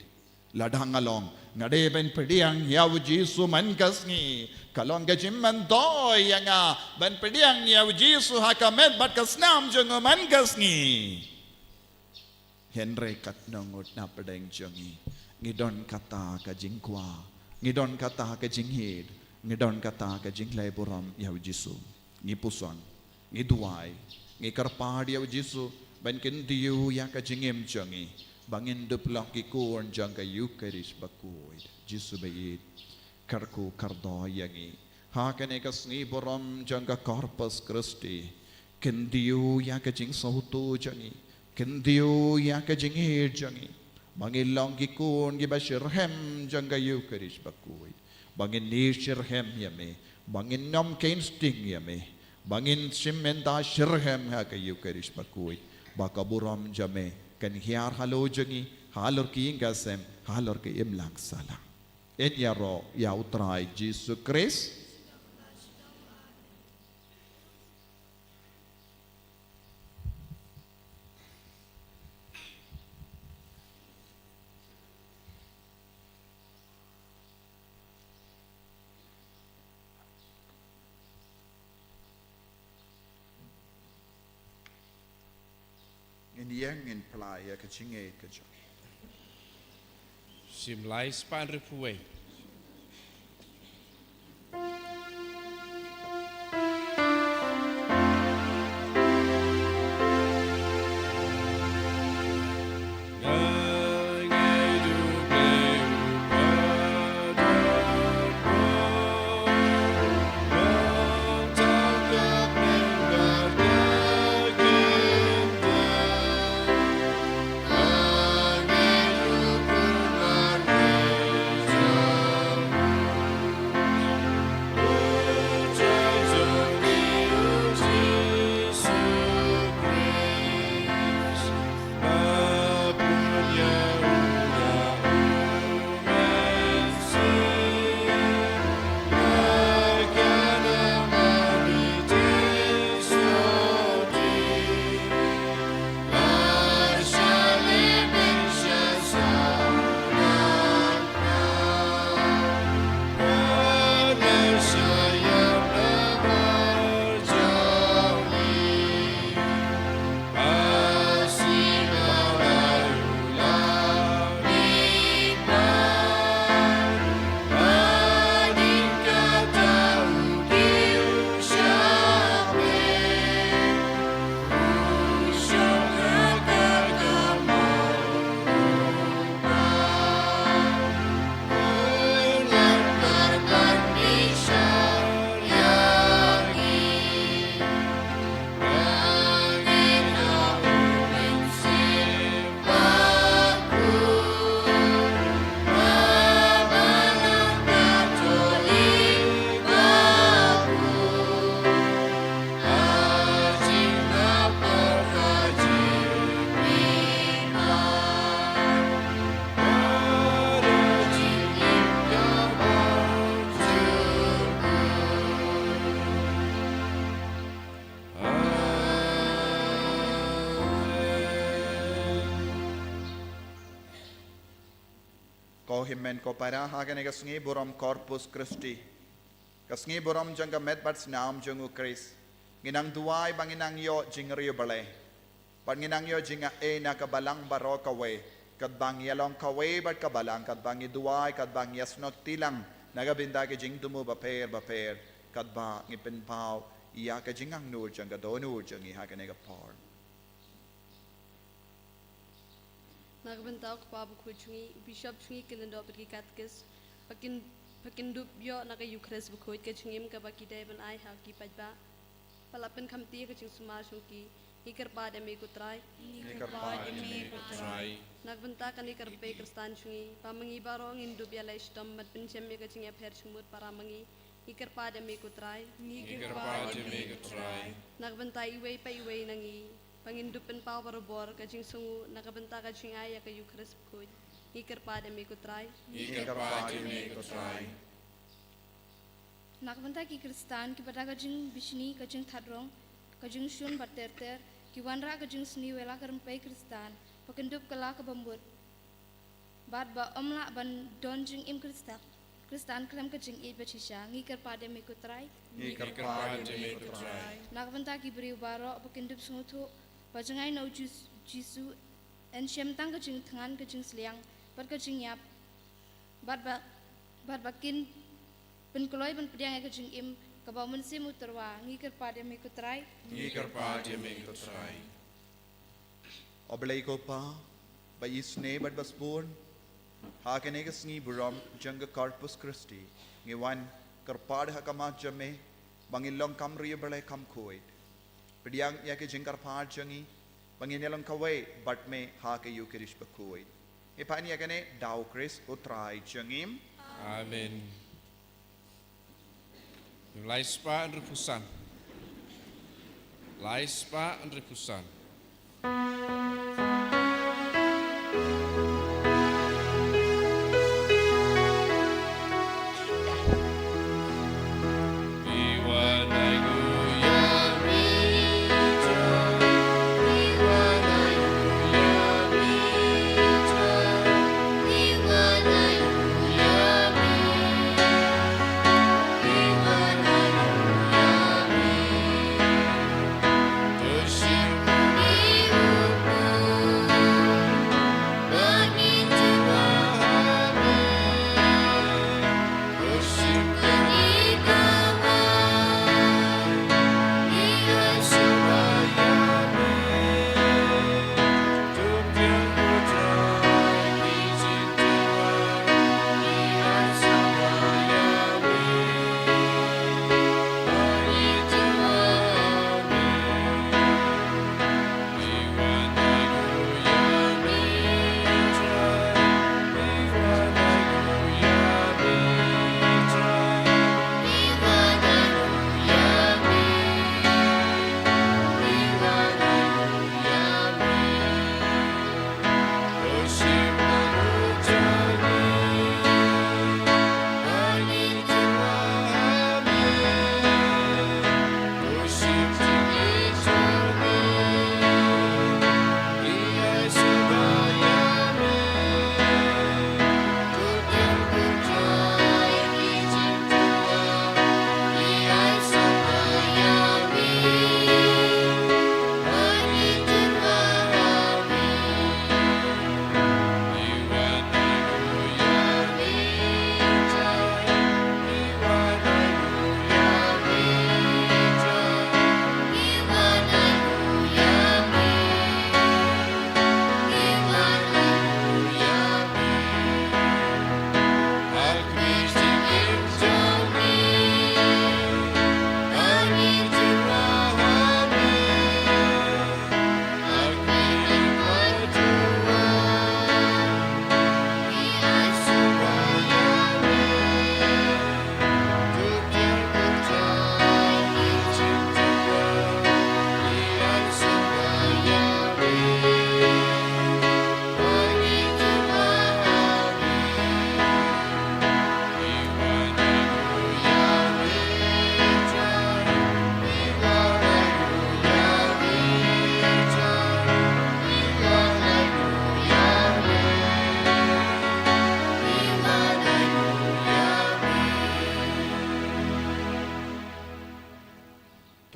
Lada nga long, nga dei ban pdiang ïa u Jisu man ka sngi. Ka long ka jingmyntoi ïa nga ban pdiang ïa u Jisu ha ka met bad ka snam jong u man ka sngi. Hynrei katno ngut na pdeng jong ngi, ngi don kata ka jingkwah, ngi don kata ka jingïeit, ngi don kata ka jingleh burom ïa u Jisu. Ngi puson, ngi duwai, ngi kyrpad ïa u Jisu ban kyntiew ïa ka jingim jong ngi, ba ngin dup long ki khun jong ka Eucharist bakhuid. Jisu baieit, kyrkhu kyrdoh ïa ngi ha kane ka sngi burom jong ka Corpus Christi. Kyntiew ïa ka jingsngewthuh jong ngi, kyntiew ïa ka jingïeit jong ngi, ba ngin long ki khun kiba shitrhem jong ka Eucharist bakhuid, ba ngin ïeit shitrhem ïa me, ba ngin nym keiñ sting ïa me, ba ngin shim bynta shitrhem ha ka Eucharist bakhuid, ba ka burom jong me kan hiar halor jong ngi, halor ki ïing ki sem, halor ka imlang sahlang. Ngin ïaroh ïa u Trai Jisu Khrist. Ngin ïeng, ngin plie ïa ka jingïeit ka jong ngi. Shim lai spah hynriewphew wei. Ko hynmen ko para, ha kane ka sngi burom Corpus Christi, ka sngi burom jong ka met bad snam jong u Khrist, ngi nang duwai ba ngin nang ïoh jingriewblei, bad ngin nang ïoh jingaiei na ka balang baroh kawei, katba ngi ïalong kawei bad ka balang, katba ngi duwai, katba ngi ïasnoh kti lang na ka bynta ki jingthmu bapher bapher, katba ngi pynpaw ïa ka jingangnud jong ka dohnud jong ngi ha kane ka por. Na ka bynta u Kpa Bakhuid jong ngi, u Bishop jong ngi, ki lyngdoh bad ki katekist, ba kin, ba kin dup ïoh na ka Eucharist bakhuid, ka jingim kaba ki dei ban ai ha ki paidbah, ba la pynkhamti ïa ka jingsumar jong ki, ngi kyrpad ïa me ko Trai. Ngi kyrpad ïa me ko Trai. Na ka bynta kane ka ryngbei Khristan jong ngi, ba ma ngi baroh ngin dup ïaleh shitom bad pynjem ïa ka jingïapher jingmut para ma ngi, ngi kyrpad ïa me ko Trai. Ngi kyrpad ïa me ko Trai. Na ka bynta iwei pa iwei na ngi, ba ngin dup pynpaw barabor ka jingsngewnguh na ka bynta ka jingai ïa ka Eucharist bakhuid, ngi kyrpad ïa me ko Trai. Ngi kyrpad ïa me ko Trai. Na ka bynta ki Khristan kiba da ka jingbishni, ka jingthad rong, ka jingshun bad ter ter, ki wanrah ka jingsniew ïa la ka ryngbei Khristan, ba kin dup kylla kaba mut. bad ba ym lah ban don jingim Khristan, Khristan khlem ka jingïeit ba shisha. Ngi kyrpad ïa me ko Trai. Ngi kyrpad ïa me ko Trai. Na ka bynta ki briew baroh ba kin dup sngewthuh ba jngai na u Jis-, Jisu yn shem tang ka jingthngan, ka jingsliang bad ka jingïap, bad ba, bad ba kin pynkloi ban pdiang ïa ka jingim kaba u Mynsiem u tyrwa. Ngi kyrpad ïa me ko Trai. Ngi kyrpad ïa me ko Trai. O Blei ko Pa ba isynei bad ba sbun, ha kane ka sngi burom jong ka Corpus Christi ngi wan kyrpad ha khmat jong me ba ngin long kam ri U Blei kam khuid. Pdiang ïa ka jingkyrpad jong ngi ba ngin ïa long kawei bad me ha ka Eukharist bakhuid. Ngi pan ïa kane da u Khrist u Trai jong ngi. Amen. Lai spah hynriewphew san. Lai spah hynriewphew san.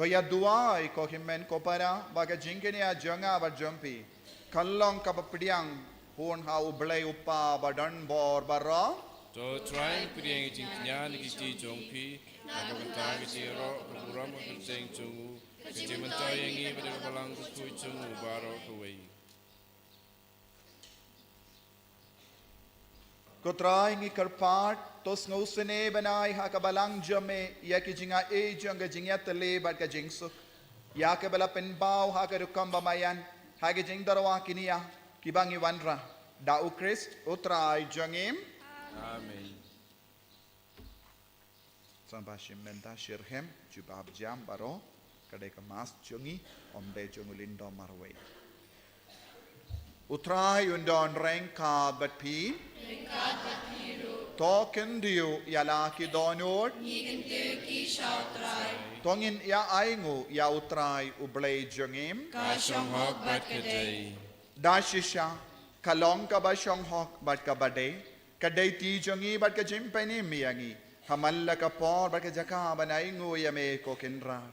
To ïa duwai ko hynmen ko para ba ka jingkñia jong nga bad jong phi kan long kaba pdiang hun ha U Blei U Kpa ba don bor baroh. To Trai pdiang ïa ka jingkñia na ka kti jong phi na ka bynta ka jingïaroh ka burom ka kyrteng jong u, ka jingmyntoi ïa ngi bad ïa ka balang bakhuid jong u baroh kawei. Ko Trai ngi kyrpad, to sngewsynei bnai ha ka balang jong me ïa ki jingaiei jong ka jingïatylli bad ka jingsuk, ïa kaba la pynpaw ha ka rukom ba maïan ha ka jingdawa kñia kiba ngi wanrah da U Khrist U Trai jong ngi. Amen. Sngewbha shim bynta, shyrkhei, jubab jam baroh. Ka dei ka Mass jong ngi, ym dei jong u lyngdoh marwei. U Trai un don ryngkat bad phi. To khyndiat ïa la ki dohnud. To ngin ïa ainguh ïa U Trai U Blei jong ngi. Ka shong hok bad ka dei. Da shisha Ka long kaba shong hok bad kaba dei, ka dei ti jong ngi bad ka jingpynim ïa ngi, ha man la ka por bad ka jaka ban ainguh ïa me ko Kynrad.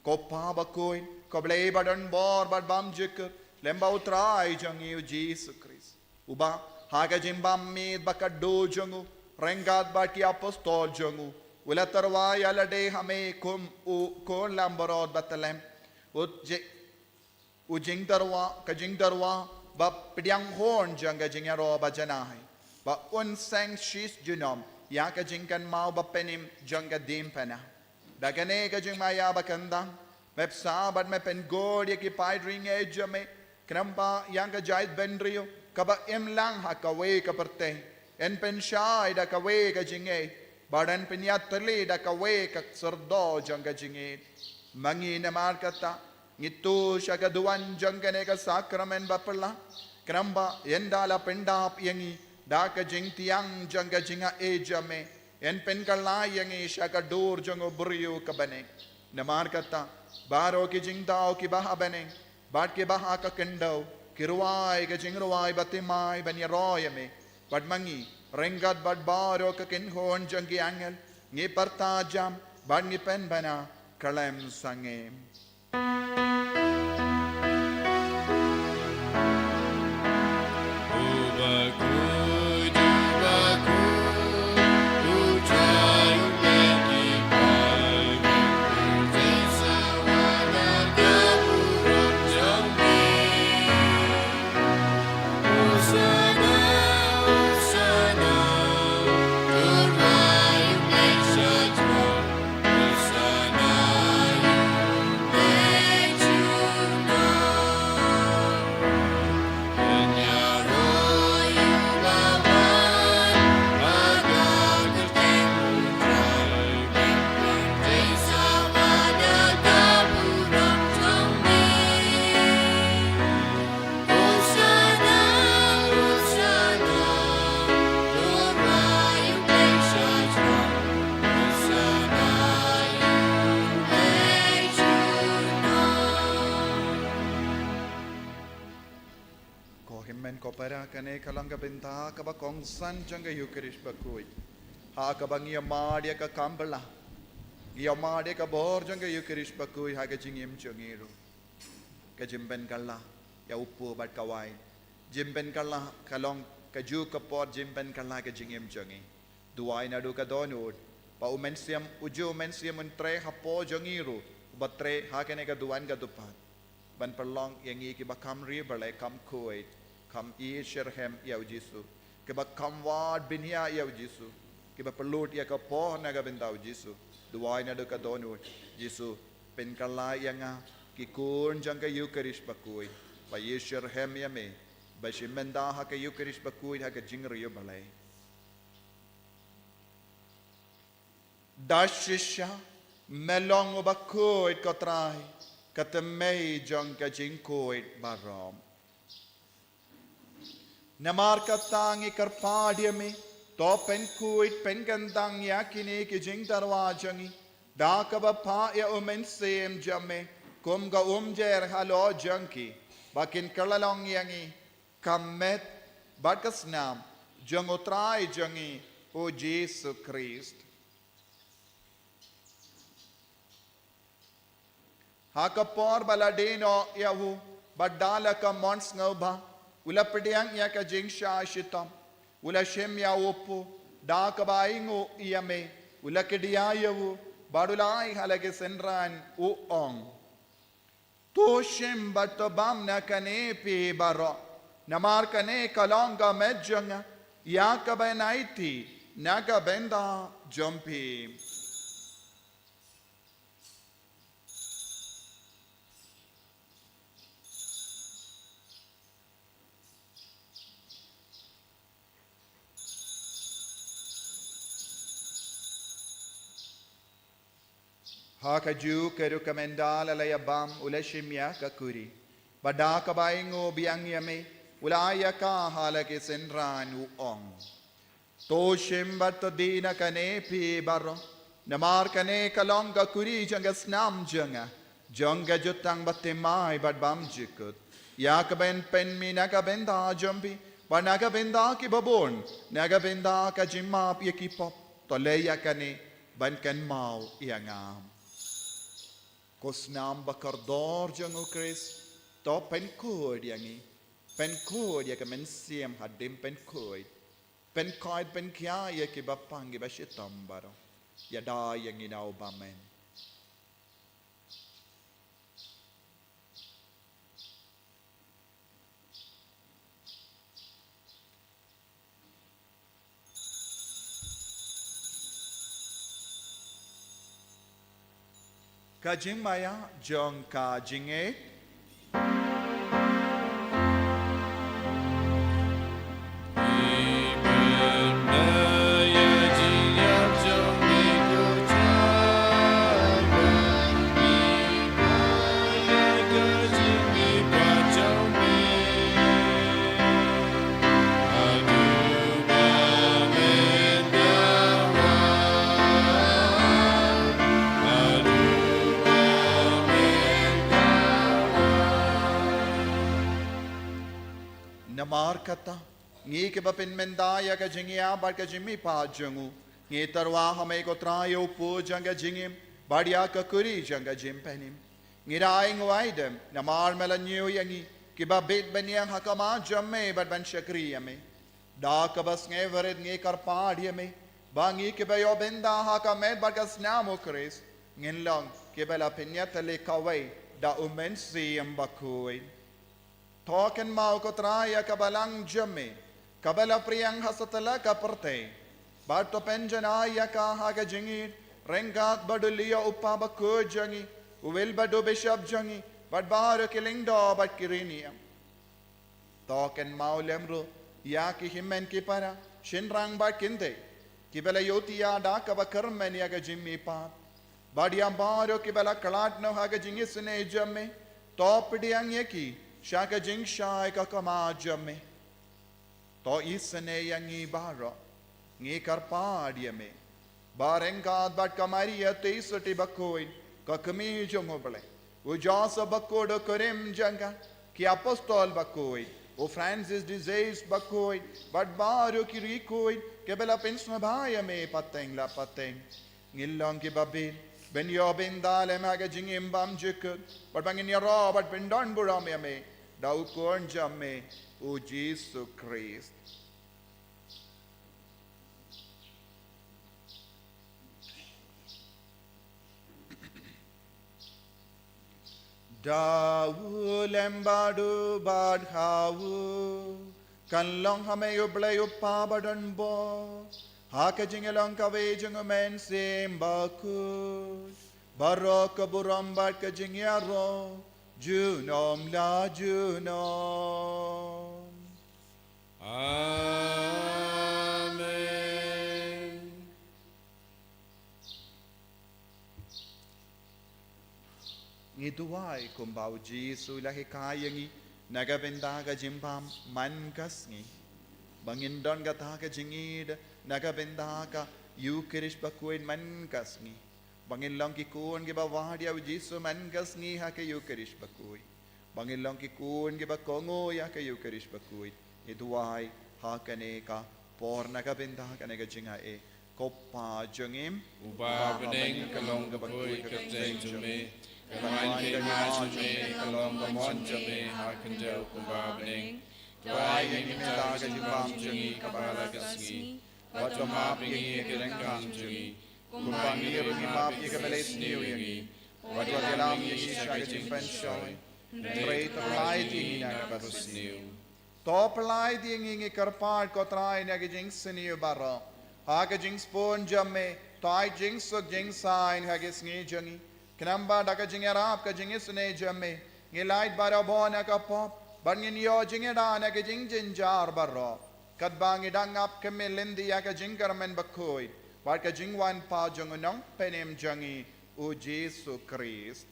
Ko Pa bakhuid, ko Blei ba don bor bad bymjukut, lem bad U Trai jong ngi U Jisu Khrist. Uba, ha ka jingbym mih bad ka duh jong u, ryngkat bad ki apostol jong u, u la tyrwa ïa lade ha me kum u khun lambrot ba tyllem. U ji-, u jingtyrwa, ka jingtyrwa ba pdiang hun jong ka jingïaroh ba janai, ba un seng shijunom ïa ka jingkynmaw ba pynim jong ka diengphna. Da kane ka jingmaïa ba khamtam, me bsa bad me pynkhuid ïa ki paidbynriew jong me, khnang ba ïa ka jaitbynriew kaba im lang ha kawei ka pyrthei, yn pynshai da kawei ka jingngeit, bad yn pynïatylli da kawei ka syrdoh jong ka jingngeit. Ma ngi namar kata, ngi tuh sha ka duwan jong kane ka sakramen bapla, khnang ba ynda la pyndap ïa ngi da ka jingthiang jong ka jingaiei jong me, yn pynkylla ïa ngi sha ka dur jong u briew ka bneng. Namar kata, baroh ki jingthaw kiba ha bneng bad kiba ha ka khyndew ki rwai ka jingrwai bathymmai ban ïaroh ïa me. Bad ma ngi, ryngkat bad baroh ka kynhun jong ki angel, ngi pyrta jam bad ngi pynbna khlem sangeh. Ko hynmen ko para, kane ka long ka bynta kaba kongsan jong ka Ïukharist bakhuid, ha kaba ngi ïohmad ïa ka kam bylla, ngi ïohmad ïa ka bor jong ka Ïukharist bakhuid ha ka jingim jong ngi ruh. Ka jingpynkylla ïa u kpu bad ka waiñ, jingpynkylla ka long kajuh ka por jingpynkylla ka jingim jong ngi. Duwai naduh ka dohnud ba U Mynsiem, ujuh U Mynsiem un trei hapoh jong ngi ruh, uba trei ha kane ka duwan ka dkhot, ban pynlong ïa ngi kiba kham riewblei, kham khuid, kham ïeit shitrhem ïa U Jisu, kiba kham wad bniah ïa U Jisu, kiba pynlut ïa ka por na ka bynta U Jisu. Duwai naduh ka dohnud: Jisu, pynkylla ïa nga, ki khun jong ka Ïukharist bakhuid, ba ïeit shitrhem ïa me, ba shim bynta ha ka Ïukharist bakhuid ha ka jingriewblei. Da shisha me long uba khuid, ko Trai, ka thymmei jong ka jingkhuid baroh. Namar kata ngi kyrpad ïa me, to pynkhuid pynkyntang ïa kine ki jingtyrwa jong ngi da kaba phah ïa U Mynsiem jong me kum ka umjer halor jong ki, ba kin kylla long ïa ngi ka met bad ka snam jong U Trai jong ngi U Jisu Khrist. Ha ka por ba la die noh ïa u, bad da la ka mon sngewbha, u la pdiang ïa ka jingshah shitom, u la shim ïa u kpu, da kaba ainguh ïa me, u la kdiah ïa u, bad u la ai ha la ki synran, u ong: To shim bad to bam na kane phi baroh, namar kane ka long ka met jong nga, ïa kaba yn aiti na ka bynta jong phi. Ha kajuh ka rukom ynda la ïa bam, u la shim ïa ka khuri, bad da kaba ainguh biang ïa me, u la ai ïa ka ha la ki synran, u ong: To shim bad to die na kane phi baroh, namar kane ka long ka khuri jong ka snam jong nga, jong ka jutang bathymmai bad bymjukut, ïa kaba yn pynmih na ka bynta jong phi Bad na ka bynta kiba bun, na ka bynta ka jingmap ïa ki pop, to leh ïa kane ban kynmaw ïa nga. Ko snam ba kordor jong U Khrist, to pynkhuid ïa ngi, pynkhuid ïa ka mynsiem hadien pynkhuid, pynkhuid pynkhia ïa kiba pang kiba shitom baroh. Ïada ïa ngi na u bymman. Ka jingmaïa jong ka jingngeit. Namar kata, ngi kiba pynmynta ïa ka jingïap bad ka jingmihpat jong u, ngi tyrwa ha me ko Trai ïa u pud jong ka jingim bad ïa ka kuri jong ka jingpynim. Ngi da ai nguai dem namar me la ñiew ïa ngi kiba bit bniang ha khmat jong me bad ban shakri ïa me. Da kaba sngewrit ngi kyrpad ïa me ba ngi kiba ïoh bynta ha ka met bad ka snam U Khrist ngin long kiba la pynïatylli kawei da U Mynsiem Bakhuid. To kynmaw ko Trai ïa ka balang jong me kaba la pdiang ha satlak ka pyrthei, bad to pynjanai ïa ka ha ka jingïeit ryngkat bad u Leo u Pap Bakhuid jong ngi, u Wilbert u Bishop jong ngi, bad baroh ki lyngdoh bad ki riewniam. To kynmaw lem ruh ïa ki hynmen ki para, shynrang bad kynthei kiba la ïohthiah da kaba kyrmen ïa ka jingmihpat, bad ïa baroh kiba la khlad noh ha ka jingisynei jong me. To pdiang ïa ki sha ka jingshai ka khmat jong me. To isynei ïa ngi baroh. Ngi kyrpad ïa me ba ryngkat bad ka Maria Theisotti Bakhuid, ka Kmie jong U Blei, u Joseph Bakhuid u kurim jong ka, ki Apostol Bakhuid, u Francis de Sales Bakhuid, bad baroh ki riewkhuid kiba la pynsngewbha ïa me pateng la pateng, ngin long kiba bit ban ïoh bynta lem ha ka jingim bymjukut, bad ba ngin ïaroh bad pyndonburom ïa me da u Khun jong me, u Jisu Khrist. Da u lem bad u bad ha u, kan long ha me U Blei u Kpa badonbor, ha ka jinglong kawei jong U Mynsiem Bakhuid, baroh ka burom bad ka jingïaroh junom la junom. Amen. Ngi duwai kumba u Jisu u la hikai ïa ngi na ka bynta ka jingbam man ka sngi, ba ngin don kata ka jingïeid na ka bynta ka Ïukharist Bakhuid man ka sngi, ba ngin long ki khun kiba wad ïa u Jisu man ka sngi ha ka Ïukharist Bakhuid, ba ngin long ki khun kiba kohnguh ïa ka Ïukharist Bakhuid. Ngi duwai ha kane ka por na ka bynta kane ka jingaiei. Ko Kpa jong ngi uba ha bneng, ka long kaba khuid ka kyrteng jong me, ka long ka mon jong me, ka long ka mon jong me ha khyndiat kumba ha bneng. To ai ïa ngi mynta ka jingbam jong ngi kaba la ka sngi, bad to map ïa ngi ïa ki ryngkang jong ngi, kumba ngi ruh ngi map ïa kiba la isniew ïa ngi, bad wat ïalam ïa ngi sha ka jingpynshoi, hynrei to pynlait ïa ngi na kaba sniew. To pynlait ïa ngi, ngi kyrpad ko Trai, na ka jingsniew baroh, ha ka jingspun jong me to ai jingsuk jingsaiñ ha ka sngi jong ngi, khnang ba da ka jingïarap ka jingisynei jong me ngin lait baroh bor na ka pop, bad ngin ïoh jingïada na ka jingjynjar baroh, katba ngi dang ap khmih lynti ïa ka jingkyrmen bakhuid bad ka jingwan pat jong u Nongpynim jong ngi, u Jisu Khrist.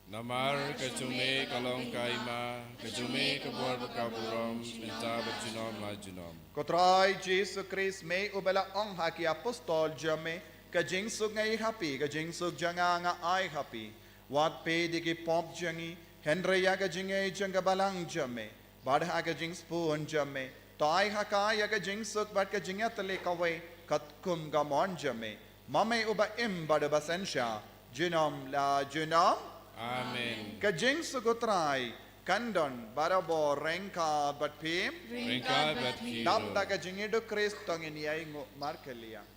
Namar ka jong me ka long ka hima, ka jong me ka bor bad ka burom, mynta bad junom la junom. Ko Trai Jisu Khrist, me uba la ong ha ki apostol jong me, ka jingsuk nga ai ha phi, ka jingsuk jong nga nga ai ha phi. Wat peit ïa ki pop jong ngi, hynrei ïa ka jingngeit jong ka balang jong me, bad ha ka jingspun jong me To ai ha ka ïa ka jingsuk bad ka jingïatylli kawei katkum ka mon jong me, ma me uba im bad uba synshar junom la junom. Amen. Ka jingsuk U Trai kan don barabor ryngkat bad phi. Ryngkat bad phi. Dap da ka jingïaduk Khrist to ngin ïai nguh markylliang.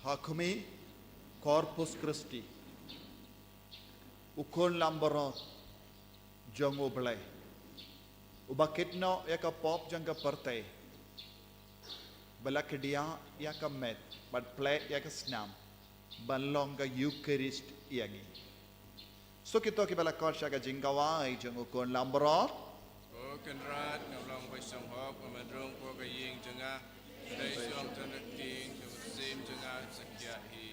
Ha khmih, Corpus Christi, u khun langbrot jong U Blei, uba kit noh ïa ka pop jong ka pyrthei, ba la kdiah ïa ka met bad plie ïa ka snam ban long ka Eukharist ïa ngi. Suk ïa kito kiba la khot sha ka jingkhawai jong u khun langbrot. Ko Kynrad, ngam long ba shong hok ba men rung hapoh ka ïing jong nga, hynrei shu ong tang da ka ktien kaba sim jong nga sa khiah hi.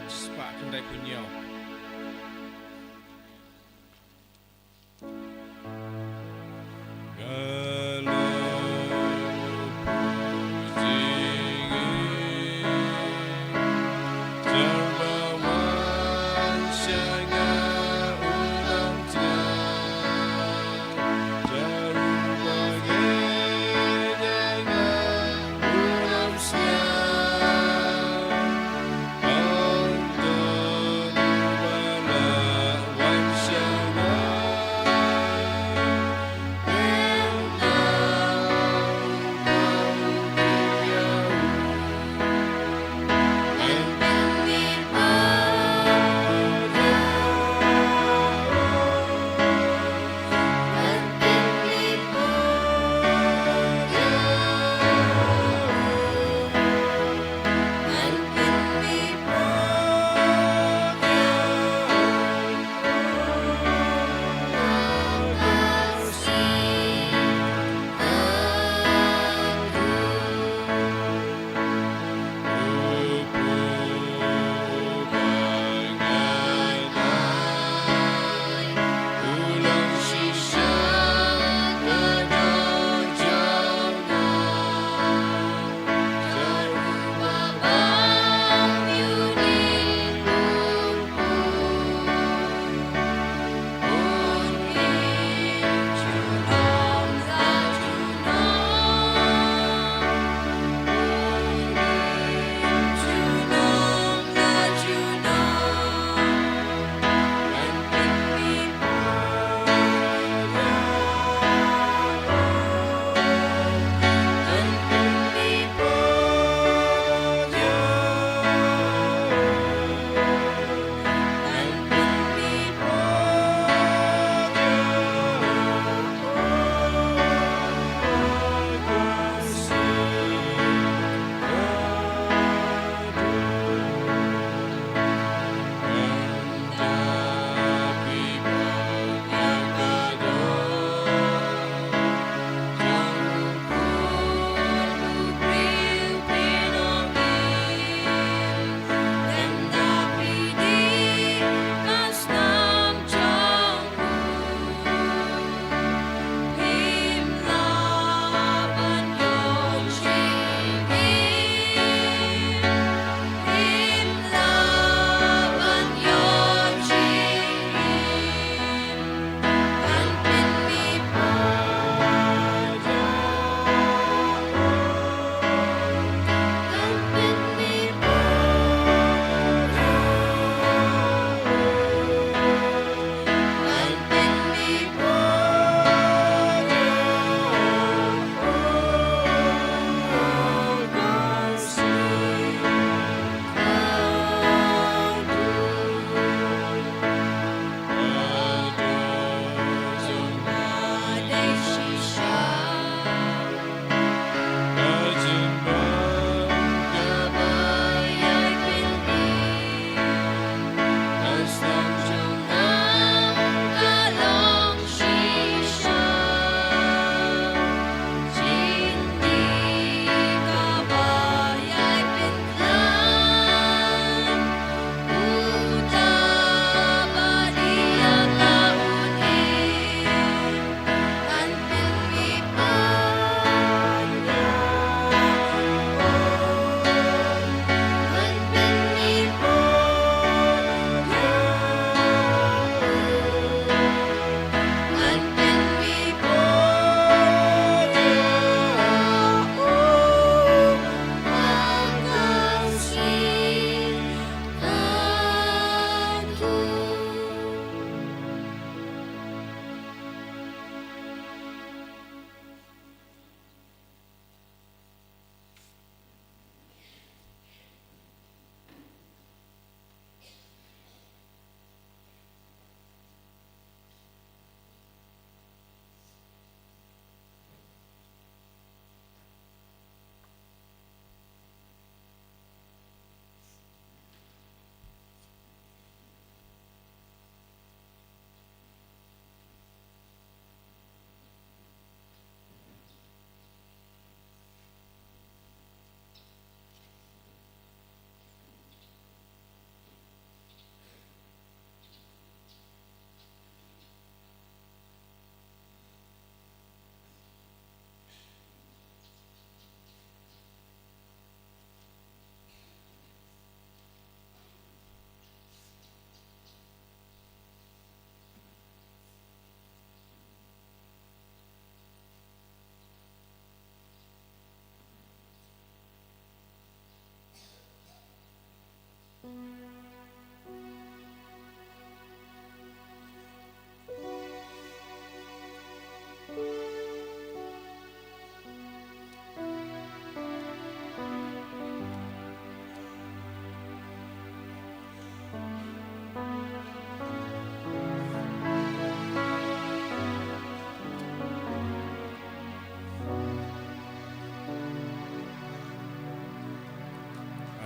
Spah khyndai phew hynñiew.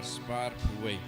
Spar pwei.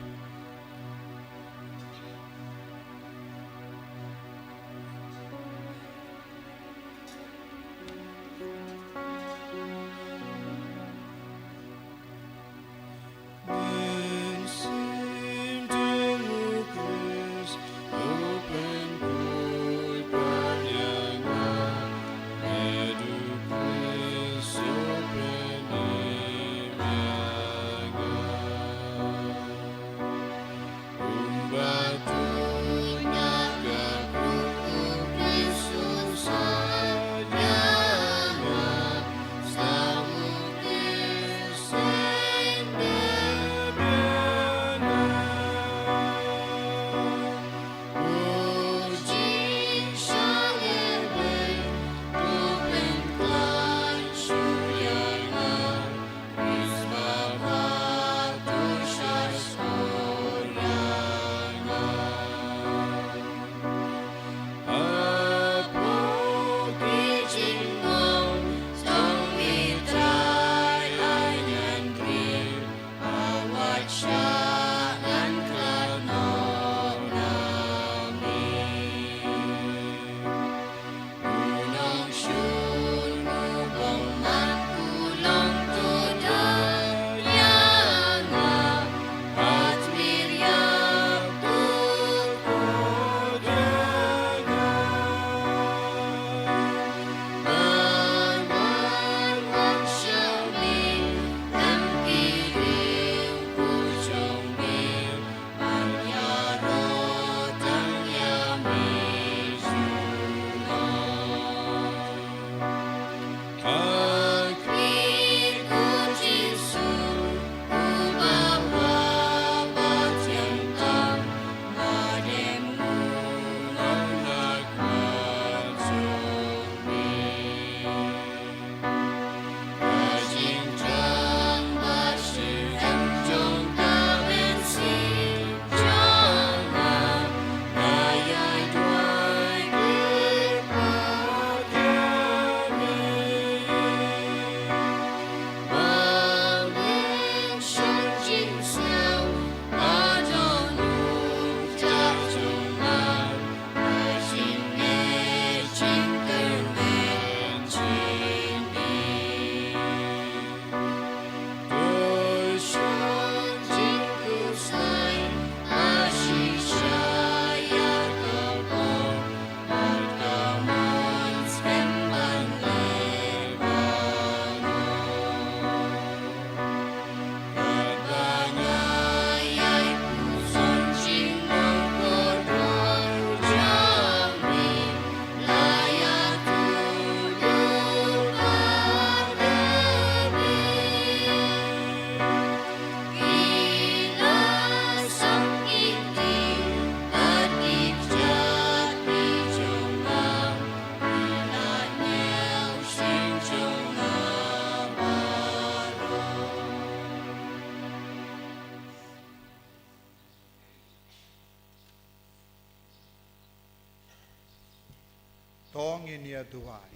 To ngin ïa duwai.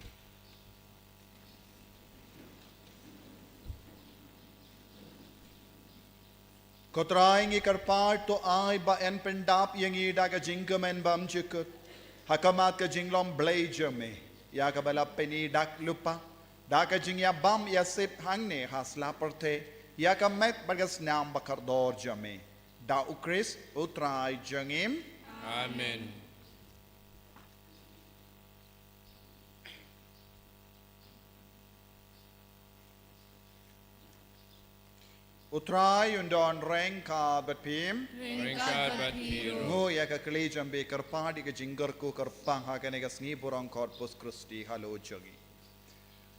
Ko Trai, ngi kyrpad to ai ba yn pyndap ïa ngi da ka jingkmen bym jukut ha khmat ka jinglong Blei jong me, ïa kaba la pyni dak lypa da ka jingïabam ïasip hangne ha sla pyrthei ïa ka met bad ka snam ba kordor jong me. Da U Khrist U Trai jong ngi. Amen. U Trai un don ryngkat bad phi. Ryngkat bad phi ruh. Nguh ïa ka kli jong phi, kyrpad ïa ka jingkyrkhu kyrpang ha kane ka sngi burom Corpus Christi halor jong ngi.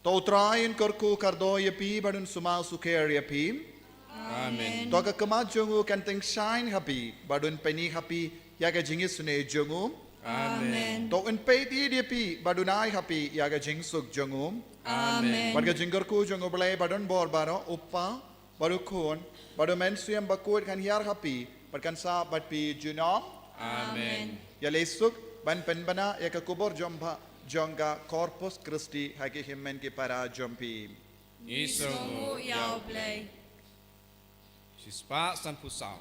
To U Trai un kyrkhu kyrdoh ïa phi bad un sumar sukher ïa phi. Amen. To ka khmat jong u kan tyngshaiñ ha phi bad un pyni ha phi ïa ka jingisynei jong u. Amen. To un peit ïa phi bad un ai ha phi ïa ka jingsuk jong u. Amen. Bad ka jingkyrkhu jong U Blei badonbor baroh, U Kpa bad U Khun bad U Mynsiem Bakhuid kan hiar ha phi bad kan sah bad phi junom. Amen. Ïaleh suk ban pynbna ïa ka khubor jong pha jong ka Corpus Christi ha ki hynmen ki para jong phi. Ngi sngewnguh ïa U Blei. Shispah sanphew saw.